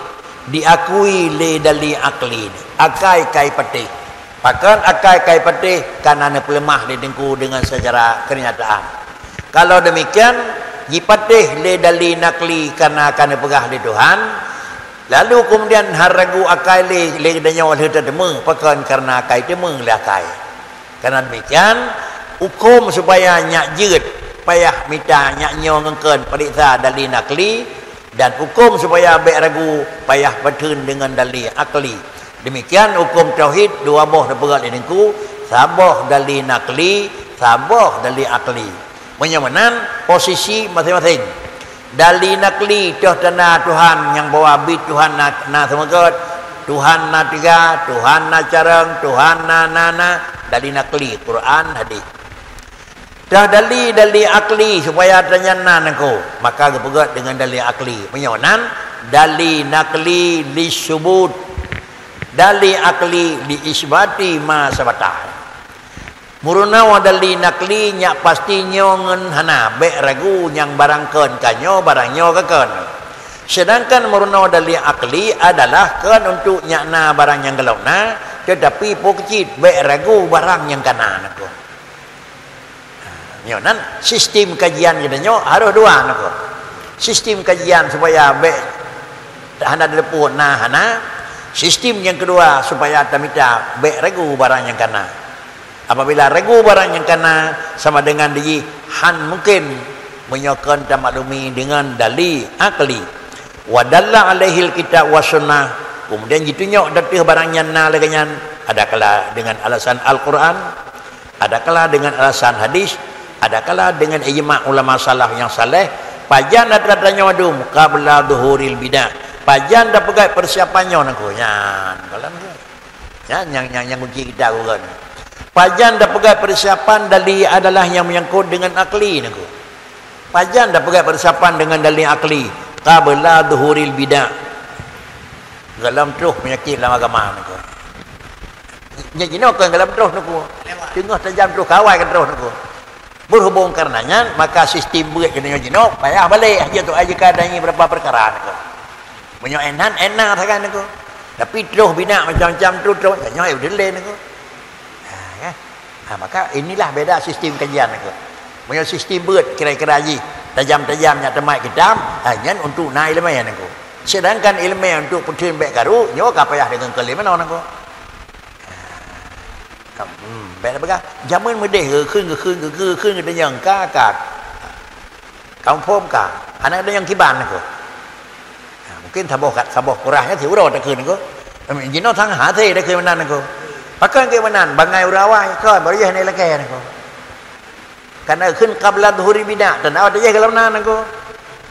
diakui lé dali akli, akai kai patéh. Pakon akai kai patéh? Kana neupeuleumah lé Teungku dengan secara kenyataan. Kalau demikian, jipatéh lé dali nakli kana ka neupeugah lé Tuhan, lalu kemudian hana ragu akai lé, lé geutanyoe lheueh tateumé, pakon? Karena akai teumé lé akai. Karena demikian, huköm supaya nyak jeuet payah mita nyak nyoe ngon kheun peuriksa dali nakli, dan huköm supaya bék ragu payah patheun deungon dali akli. Demikian huköm tauhid dua boh teupeugah lé Teungku, saboh dali nakli, saboh dali akli. Meunyoe meunan posisi maséng-maséng. Dali nakli toh tanda Tuhan nyang bahwa bit Tuhan na, na seumeugét, Tuhan na teuga, Tuhan na carông, Tuhan na, na, na, dali nakli, Quran, hadis. Toh dali, dali akli supaya tanyan na Teungku, maka geupeugét deungon dali akli. Meunyoe nan, dali nakli lisubut, dali akli li isbati ma sabata. Meurunoe dali nakli nyak pasti nyoe ngon hana, bék ragu nyang barang kheun ka nyoe, barang nyoe ka kheun. Sedangkan meurunoe dali akli adalah kheun untuk nyak na barang nyang gohlom na, tetapi po keucit bék ragu barang nyang ka na Teungku. Ha, nyoe nan sistem kajian geutanyoe harôh dua Teungku. Sistem kajian supaya bék hana dileuput na hana, sistem nyang keudua supaya tamita bék ragu barang nyang ka na. Apabila ragu barang nyang ka na, sama dengan dijih han mungken meunyoe kon tamaklumi deungon dali akli. Wa dalla alaihil kitab was sunnah, kemudian jitunyok ateueh barang nyan na lagée nyan, adakala dengan alasan Al-Quran, adakala dengan alasan hadis, adakala dengan ijma ulama salaf nyang saleh, pajan atra tanyoe dum qabla zuhuril bid'ah, Pajan tapeugah persiapan nyoe nangku. Nyan, kalon tu. Nyan, nyang, nyang, nyang kunci kitab gurèe. Pajan tapeugah persiapan dalil adalah yang menyangkut dengan akli nangku. Pajan tapeugah persiapan dengan dalil akli? Qabla zuhuril bid'ah. Gohlom troh peunyakét lam agama nangku. Nyan jinoe kon gohlom troh nangku. Teungoh tajam troh, kawai kon troh nangku. Berhubung karena nyan, maka sistem beuet keuneuk jinoe payah balek, hana tu aja ka ada berapa perkara nangku. Meunyoe énan, énan sagai nangku. Tapi troh bina macam-macam tu, troh nyoe, eh, beudeuh lé nangku. Ha, kan? Ha, maka inilah beda sistem kajian nangku. Meunyoe sistem beuet kira-kira jih tajam-tajam nyak teumat kitab, ha, nyan untuk na ileumèe nangku. Sedangkan ileumèe untuk peutheun bèk karu, nyoe ka payah deungon keu lé meunoe nangku. Kam-, hmm, bèk tapeugah. Jameun meudeh geukheun, geukheun, geukheun, geukheun, geutanyong ka, ka. Confirm ka. Hana geutanyong kiban nangku. Ha, mungkin saboh kat, saboh kurah nyan siuroe takheun nangku. Em, jinoe sang hase takheun meunan nangku. Pakon keu meunan, bangai ureueng awai, kon, baru jih hana ilakèe nangku. Kana kheun qabla zuhuri bid'ah, dan awai tajih gohlom na nangku.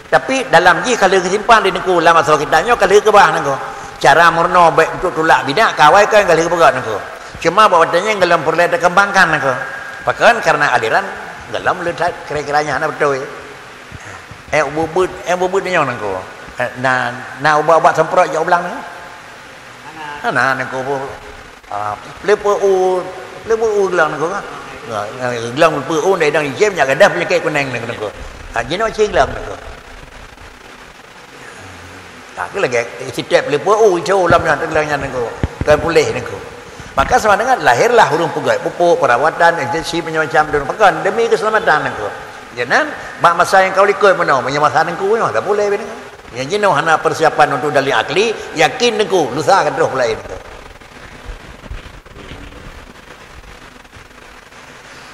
Tapi dalam jih ka lheueh geusimpan di nangku, lam asoe kitab nyoe ka lheueh keubah nangku. Cara meurunoe bèk untuk tulak bid'ah, ka awai kon ka lheueh geupeugah nangku. Cuma bak watèe nyan gohlom peureulèe takeumbangkan nangku. Pakon? Karena aliran gohlom le that kira-kira nyan hana beutôi. Eh, bubut, eh, bubut nyoe nangku. Eh, na, na ubat-ubat semprot jak u blang nangku. Hana nangku. Ah, peuleupeue u, peuleupeue u glang nangku kan? Ah, glang peuleupeue u, ndai dang icém nyak gadah peunyakét kunèng nangku. Ah, jinoe cit glang nangku. Ah, tu lagèe sitiap peuleupeue u, icém lam nyan, glang nyan nangku. Kan puléh nangku. Maka sama dengan lahirlah ureueng peugöt pupuk, perawatan, intensif, macam-macam tu. Pakon? Demi keselamatan nangku. Jadi, bak masa nyang ka likot meunoe, meunyoe masa nangku nyoe, dah puléh bak nangku. Nyang jinoe hana persiapan untuk dalil akli, yakin nangku, lusa ka troh peureulèe nangku.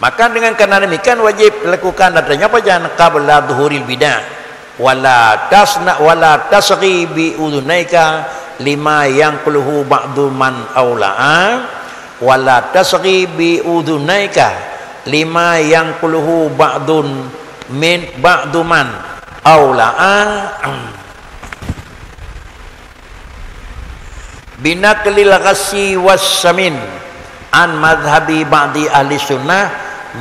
Maka dengan karena demikian wajib lakukan latihan nyoe pajan qabla zuhuril bid'ah. Wala tasna, wala tasghi bi udhunaika lima yanquluhu ba'du man aula'a. Wala tasghi bi udhunaika lima yanquluhu ba'dun min, ba'du man aula'a. Binaqlil ghasyi was samin an madhhabi ba'di ahli sunnah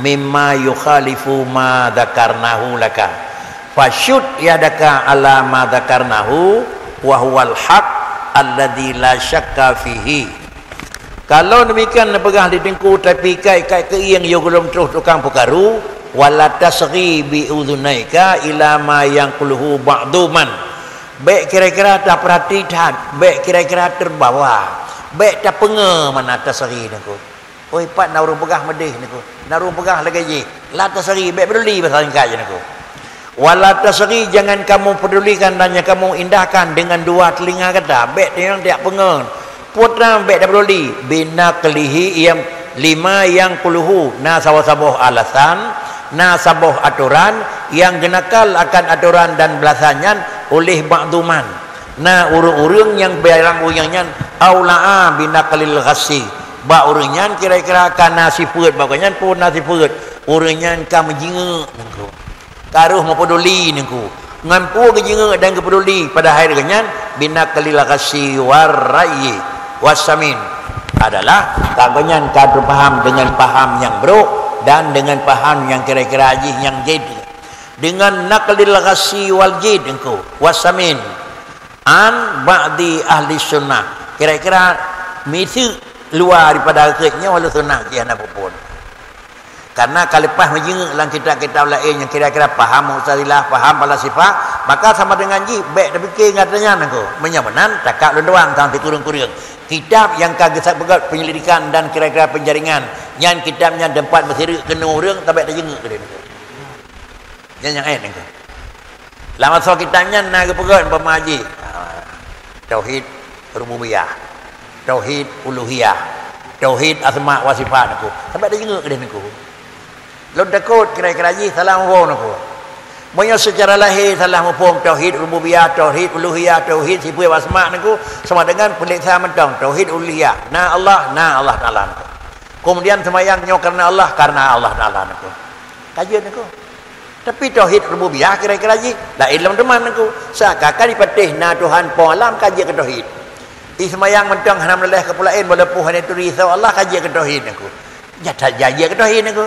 mimma yukhalifu ma dzakarnahu laka. Fasyud yadaka ala ma dzakarnahu wa huwal haq alladzi la syakka fihi. Kalau demikian neupeugah di teungku, tapi kai-kai keuieng yo gohlom troh tukang peukaru, wala tasghi bi udhunaika ila ma yanquluhu ba'du man. Bèk kira-kira tapeurati that, bèk kira-kira teubawa, bèk tapeungeut meunan tasghi nangku. Oi, pat na ureueng peugah meudeh nangku, na ureueng peugah lagèe jih, la tasghi, bèk peuduli bahasa singkat jih nangku. Wala tasghi, jangan kamu pedulikan dan jangan kamu indahkan dengan dua telinga gata, bèk teungoh tajak peungeut. Peue treuk bèk tapeuduli, binaqlihi, lima yanquluhu, na saboh-saboh alasan, na saboh atoran nyang geunakal akan atoran dan balasan nyan oleh ba'du man. Na ureueng-ureueng nyang barang ureueng nyan aula'a binaqlil ghasyi, bak ureueng nyan kira-kira ka na sifeuet, bak ureueng nyan pun na sifeuet, ureueng nyan ka meujingeuk nangku. Ka rhoh meupeuduli nangku. Ngon peue geujingeuk dan geupeuduli, padahai geuh nyan binaqlil ghasyi war ra'yi was samin adalah geuh nyan ka teupaham dengan paham nyang brok dan dengan paham nyang kira-kira jih nyang jeuet. Dengan naqlil ghasyi wal jid nangku, was samin an ba'di ahli sunnah. Kira-kira miseuk luwa daripada geuh nyoe ahli sunnah jih hana peue-peue. Karena ka leupah meujingeuk lam kitab-kitab laén nyang kira-kira paham Mu'tazilah, paham falasifah, maka sama dengan jih bèk tapike ngon ata nyan nangku. Meunyoe meunan, takak lôn tuan sang sikureueng-kureueng. Kitab nyang ka geusa-, peugöt penyelidikan dan kira-kira penjaringan, nyan kitab nyan teumpat meusireuk keunoe ureueng, tabèk tajingeuk keudeh nangku. Nyan nyang ék nangku. Lam asoe kitab nyan na geupeugöt umpama jih, ah, tauhid rububiyah, tauhid uluhiyah, tauhid asma wa sifat nangku. Sampai tajingeuk keudeh nangku. Lôn takot kira-kira jih salah muphom nangku. Meunyoe seucara lahé salah muphom tauhid rububiyah, tauhid uluhiyah, tauhid sifat wa asma nangku, sama dengan peuleksa mantong tauhid uluhiyah. Na Allah, na Allah Taala nangku. Kemudian seumayang nyoe karena Allah, karena Allah Taala nangku. Ka jeuet nangku. Tapi tauhid rububiyah kira-kira jih laén lom teuma Teungku. Seakan-akan dipatéh na Tuhan po alam ka jeuet keu tauhid. Ih seumayang mantong hana meuleuléh keu peue laén, walaupun hana turi soe Allah ka jeuet keu tauhid Teungku. Nyata jeuet keu tauhid Teungku.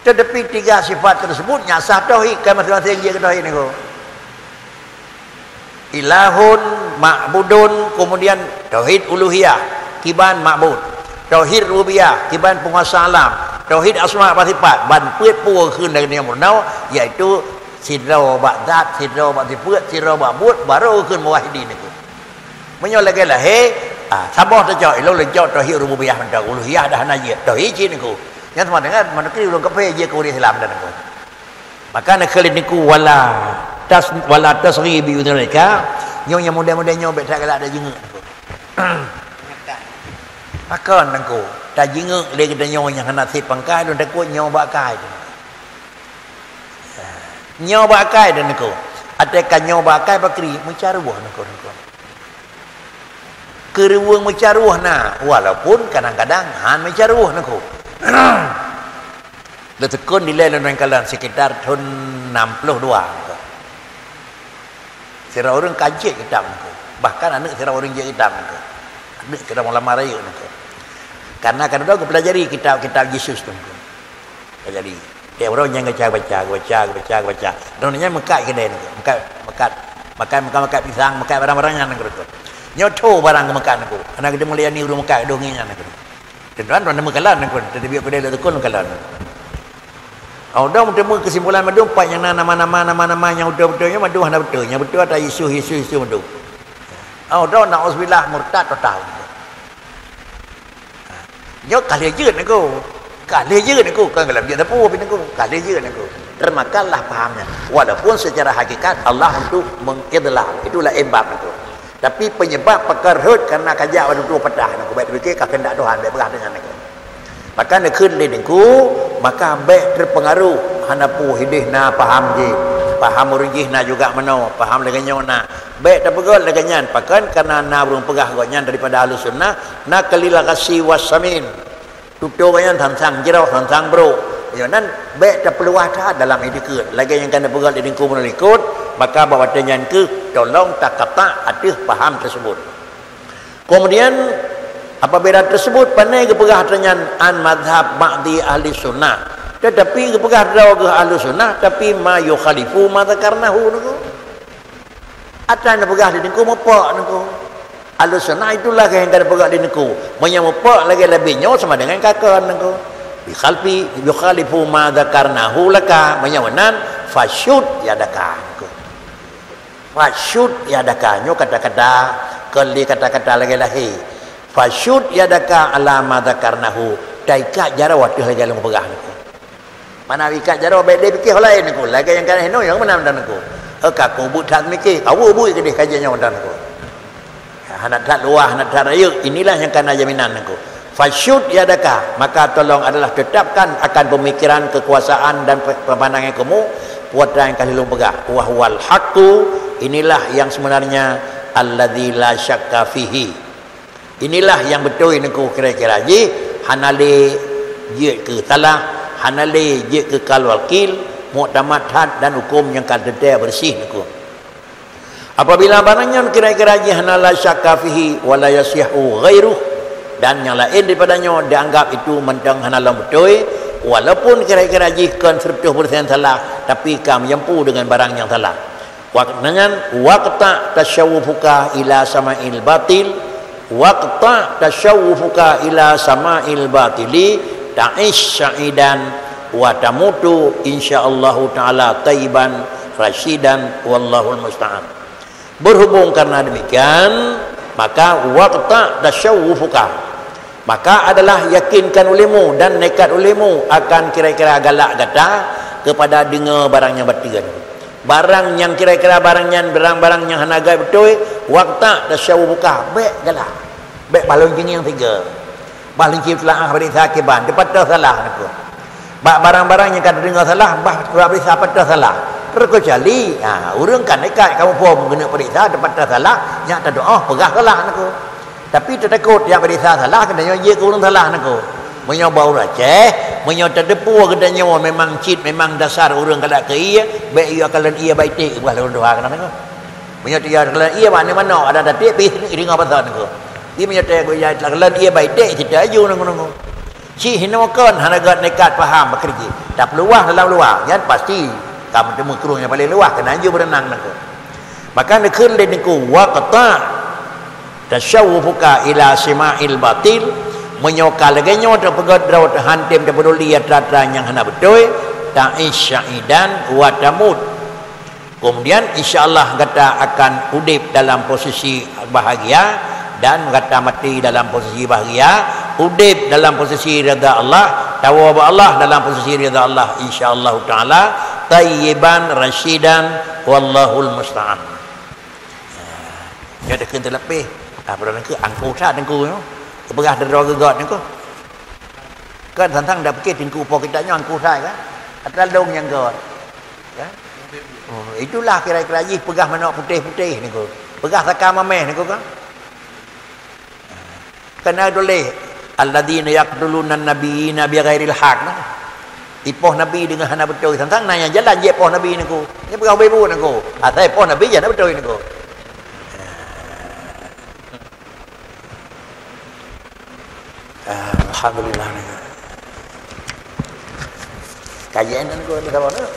Tetapi tiga sifat tersebut nyak sah tauhid, ka maséng-maséng jeuet keu tauhid Teungku. Ilahun ma'budun, kemudian tauhid uluhiyah, kiban ma'bud. Tauhid rububiyah, kiban penguasa alam. Tauhid asma wa sifat, ban peuet peue kheun dari nyang meurunoe, yaitu sidroe bak zat, sidroe bak sifat, sidroe bak buet, baru kheun muwahhidin Teungku. Meunyoe lagée lahé, ah, saboh teucok, ilôn leucok tauhid rububiyah mantong, uluhiyah dah hana jeuet, tauhid cit Teungku. Nyang sama dengan manusia ulôn kaphé jeuet keu ureuëng Islam dah Teungku. Maka na kheun lé Teungku, wala tas-, wala tasghi bi udzrika, nyoe nyang muda-muda nyoe bék that galak tajingeuk Teungku. Pakon Teungku, tajingeuk lé geutanyoe nyang hana sép pangkai, lôn takot nyoe bak kai Teungku. Nyoe bak kai Teungku. Até ka nyoe bak kai pakri, meucaroh Teungku, Teungku. Keureuweueng meucaroh na, walaupun kadang-kadang han meucaroh Teungku. Leuteukon dilée lôn kalon sekitar thon enam puluh dua Teungku. Sidroe ureuëng ka jeuet kitab Teungku. Bahkan aneuëk sidroe ureuëng jeuet kitab Teungku. Aneuëk sidroe ulama rayeuk Teungku. Karena kan udah geupelajari kitab-kitab Yesus Teungku. Pelajari. Tiap uroe nyang geubaca, geubaca, geubaca, geubaca, geubaca. Droeneuh nyan meukat keudè Teungku. Meukat, meukat, meukat, meukat, meukat pisang, meukat barang-barang nyan Teungku. Nyoe tho barang geumeukat Teungku. Hana geuteumeung layani ureuëng meukat doh ngieng nyan Teungku. Teuntuan droeneuh meukalon Teungku. Teubiet keudè leuteukon meukalon. Oh, dong teumeu keusimpulan mandum pat nyang na nama-nama, nama-nama nyang beutôi-beutôi nyoe mandum hana beutôi. Nyang beutôi ata Yesus, Yesus, Yesus mandum. Oh, dong na'uzubillah murtad total. Nyoe ka lheueh jeuet Teungku. Ka lheueh jeuet Teungku. Kon galak jeuet sapeue pih Teungku. Ka lheueh jeuet Teungku. Termakanlah pahamnya. Walaupun secara hakikat Allah untuk mengidlal. Itulah sebab Teungku. Tapi penyebab pakon rhot karena kajak bak tutoe patah Teungku. Bék tapike ka keundak Tuhan, bék peugah deungon Teungku. Maka neukheun lé Teungku, maka bék teupeungaruh hana peue ideh na paham jih. Paham ureuëng jih na juga meunoe, paham lagée nyoe na. Bék tapeugét lagée nyan, pakon karena na ureuëng peugah gobnyan daripada Ahlussunnah, na kalil ghasyi was samin. Tutoe gobnyan sang-sang jroh, sang-sang brok. Nyoe nan bék tapeuluwah that dalam itikeuet. Lagée nyang ka neupeugét lé Teungku meunan likot, maka bak watée nyan kheueh tolong takatak ateueh paham tersebut. Kemudian, apabila tersebut pandai geupeugah tanyan an madhab ba'di ahli sunnah, tetapi geupeugah droe geuh ahli sunnah, tapi ma yukhalifu ma dzakarnahu Teungku. Ata neupeugah di Teungku mupok Teungku. Ahli sunnah itulah yang ka neupeugah di Teungku. Meunyoe mupok lagée leubeh nyoe sama dengan kakon Teungku. Bikhalfi, yukhalifu ma dzakarnahu laka. Meunyoe meunan, fasyud yadaka Teungku. Fasyud yadaka, nyoe kata-kata, kon lé kata-kata lagée lahé. Fasyud yadaka ala ma dzakarnahu, taikat jaroe ateueh lagée lôn peugah Teungku. Mana ikat jaroe bék dipike ho laén Teungku, lagée nyang kana hinoe nyang meunan Teungku. Ka keubeut that mike, ka buet-buet keudeh kajian nyoe Teungku. Hana that luwah, hana that rayeuk, inilah nyang kana jaminan Teungku. Fasyud yadaka, maka tolong adalah tetapkan akan pemikiran, kekuasaan dan pe-, pemandangan kamu, kuasa yang ka lôn peugah. Wa huwal haqqu, inilah yang sebenarnya, alladzi la syakka fihi. Inilah yang beutôi Teungku kira-kira jih, hana lé jeuet keu salah, hana lé jeuet keu kaul wakil, muktamad that dan huköm nyang ka teuntée beureuséh Teungku. Apabila barang nyan kira-kira jih hana la syakka fihi wa la yasihhu ghairuh, dan nyang laén daripada nyoe dianggap itu mantong hana lom beutôi, walaupun kira-kira jih kon seratus persen salah, tapi ka meujampu dengan barang nyang salah. Wak-, dengan waqta tasyawufuka ila sama'il batil, waqta tasyawufuka ila sama'il batili, ta'ish sa'idan wa tamutu insyaallahu ta'ala thayyiban rasyidan, wallahul musta'an. Berhubung karena demikian, maka waqta tasyawufuka, maka adalah yakinkan ulému dan nekat ulému akan kira-kira galak gata kepada deungoe barang nyang bateun. Barang nyang kira-kira barang nyan, barang-barang nyang hana göt beutôi, waqta tasyawufuka, bék galak. Bék bah lôn jingieng sigoe. Bah lôn ceuteulaah peuriksa kiban, teupatéh salah Teungku. Bak barang-barang nyang ka teudeungoe salah, bah peuriksa patéh salah. Terkecuali, ha, ureuëng ka nekat kamoe phon geuneuk peuriksa teupatéh salah, nyak tadoa peugah salah Teungku. Tapi teutakot nyang peuriksa salah, keuneuk jeuet keu ureuëng salah Teungku. Meunyoe bak ureuëng Aceh, meunyoe tateupeue geutanyoe memang cit, memang dasar ureuëng kada keu ié, bék yue kalon ié bak iték, ubah lôn tuha keunan nyoe. Meunyoe teuya kalon ié bak aneuk manok, ada tatik pih ringoh pasal nyoe. Jadi meunyoe teuya kalon ié bak iték, cit aju nunggu-nunggu. Cit hinoe kon hana gét nekat paham bakri jih. Tapeuluwah dalam luwa, nyan pasti ka meuteumé krueng nyang paleng luwah, keunan aju beureunang nangku. Maka neukheun lé nangku, waqta' tasyawwufuka ila sima'il batil, meunyoe ka lagée nyoe tapeugét droe teuhantem tapeuduli atra-atra nyang hana beutôi, ta'ish sya'idan wa tamut. Kemudian, insya Allah gata akan udeb dalam posisi bahagia dan gata mati dalam posisi bahagia, udeb dalam posisi rida Allah, tawoe bak Allah dalam posisi rida Allah, insya Allah taala, tayyiban rasyidan, wallahul musta'an. Nyoe takheun teulapeh. Ah, padahai nangku angku that nangku nyoe. Peugah droe geugot nangku. Kan santang dak pikir teungku po kita nyoe angku that kan. Atra lông nyang got. Kan? Oh, itulah kira-kira jih peugah manok putéh-putéh nangku. Peugah saka mameh nangku kan. Kana tuléh, "Alladzina yaqtuluna nabiyina bighairil haq." Nah. Ipoh Nabi dengan hana beutôi. Santang na nyang jalan jeuet poh Nabi nangku. Nyan peugah ubé buet nangku. Asai poh Nabi jana beutôi nangku. Alhamdulillah nangku. Kajian nangku ada sama nangku.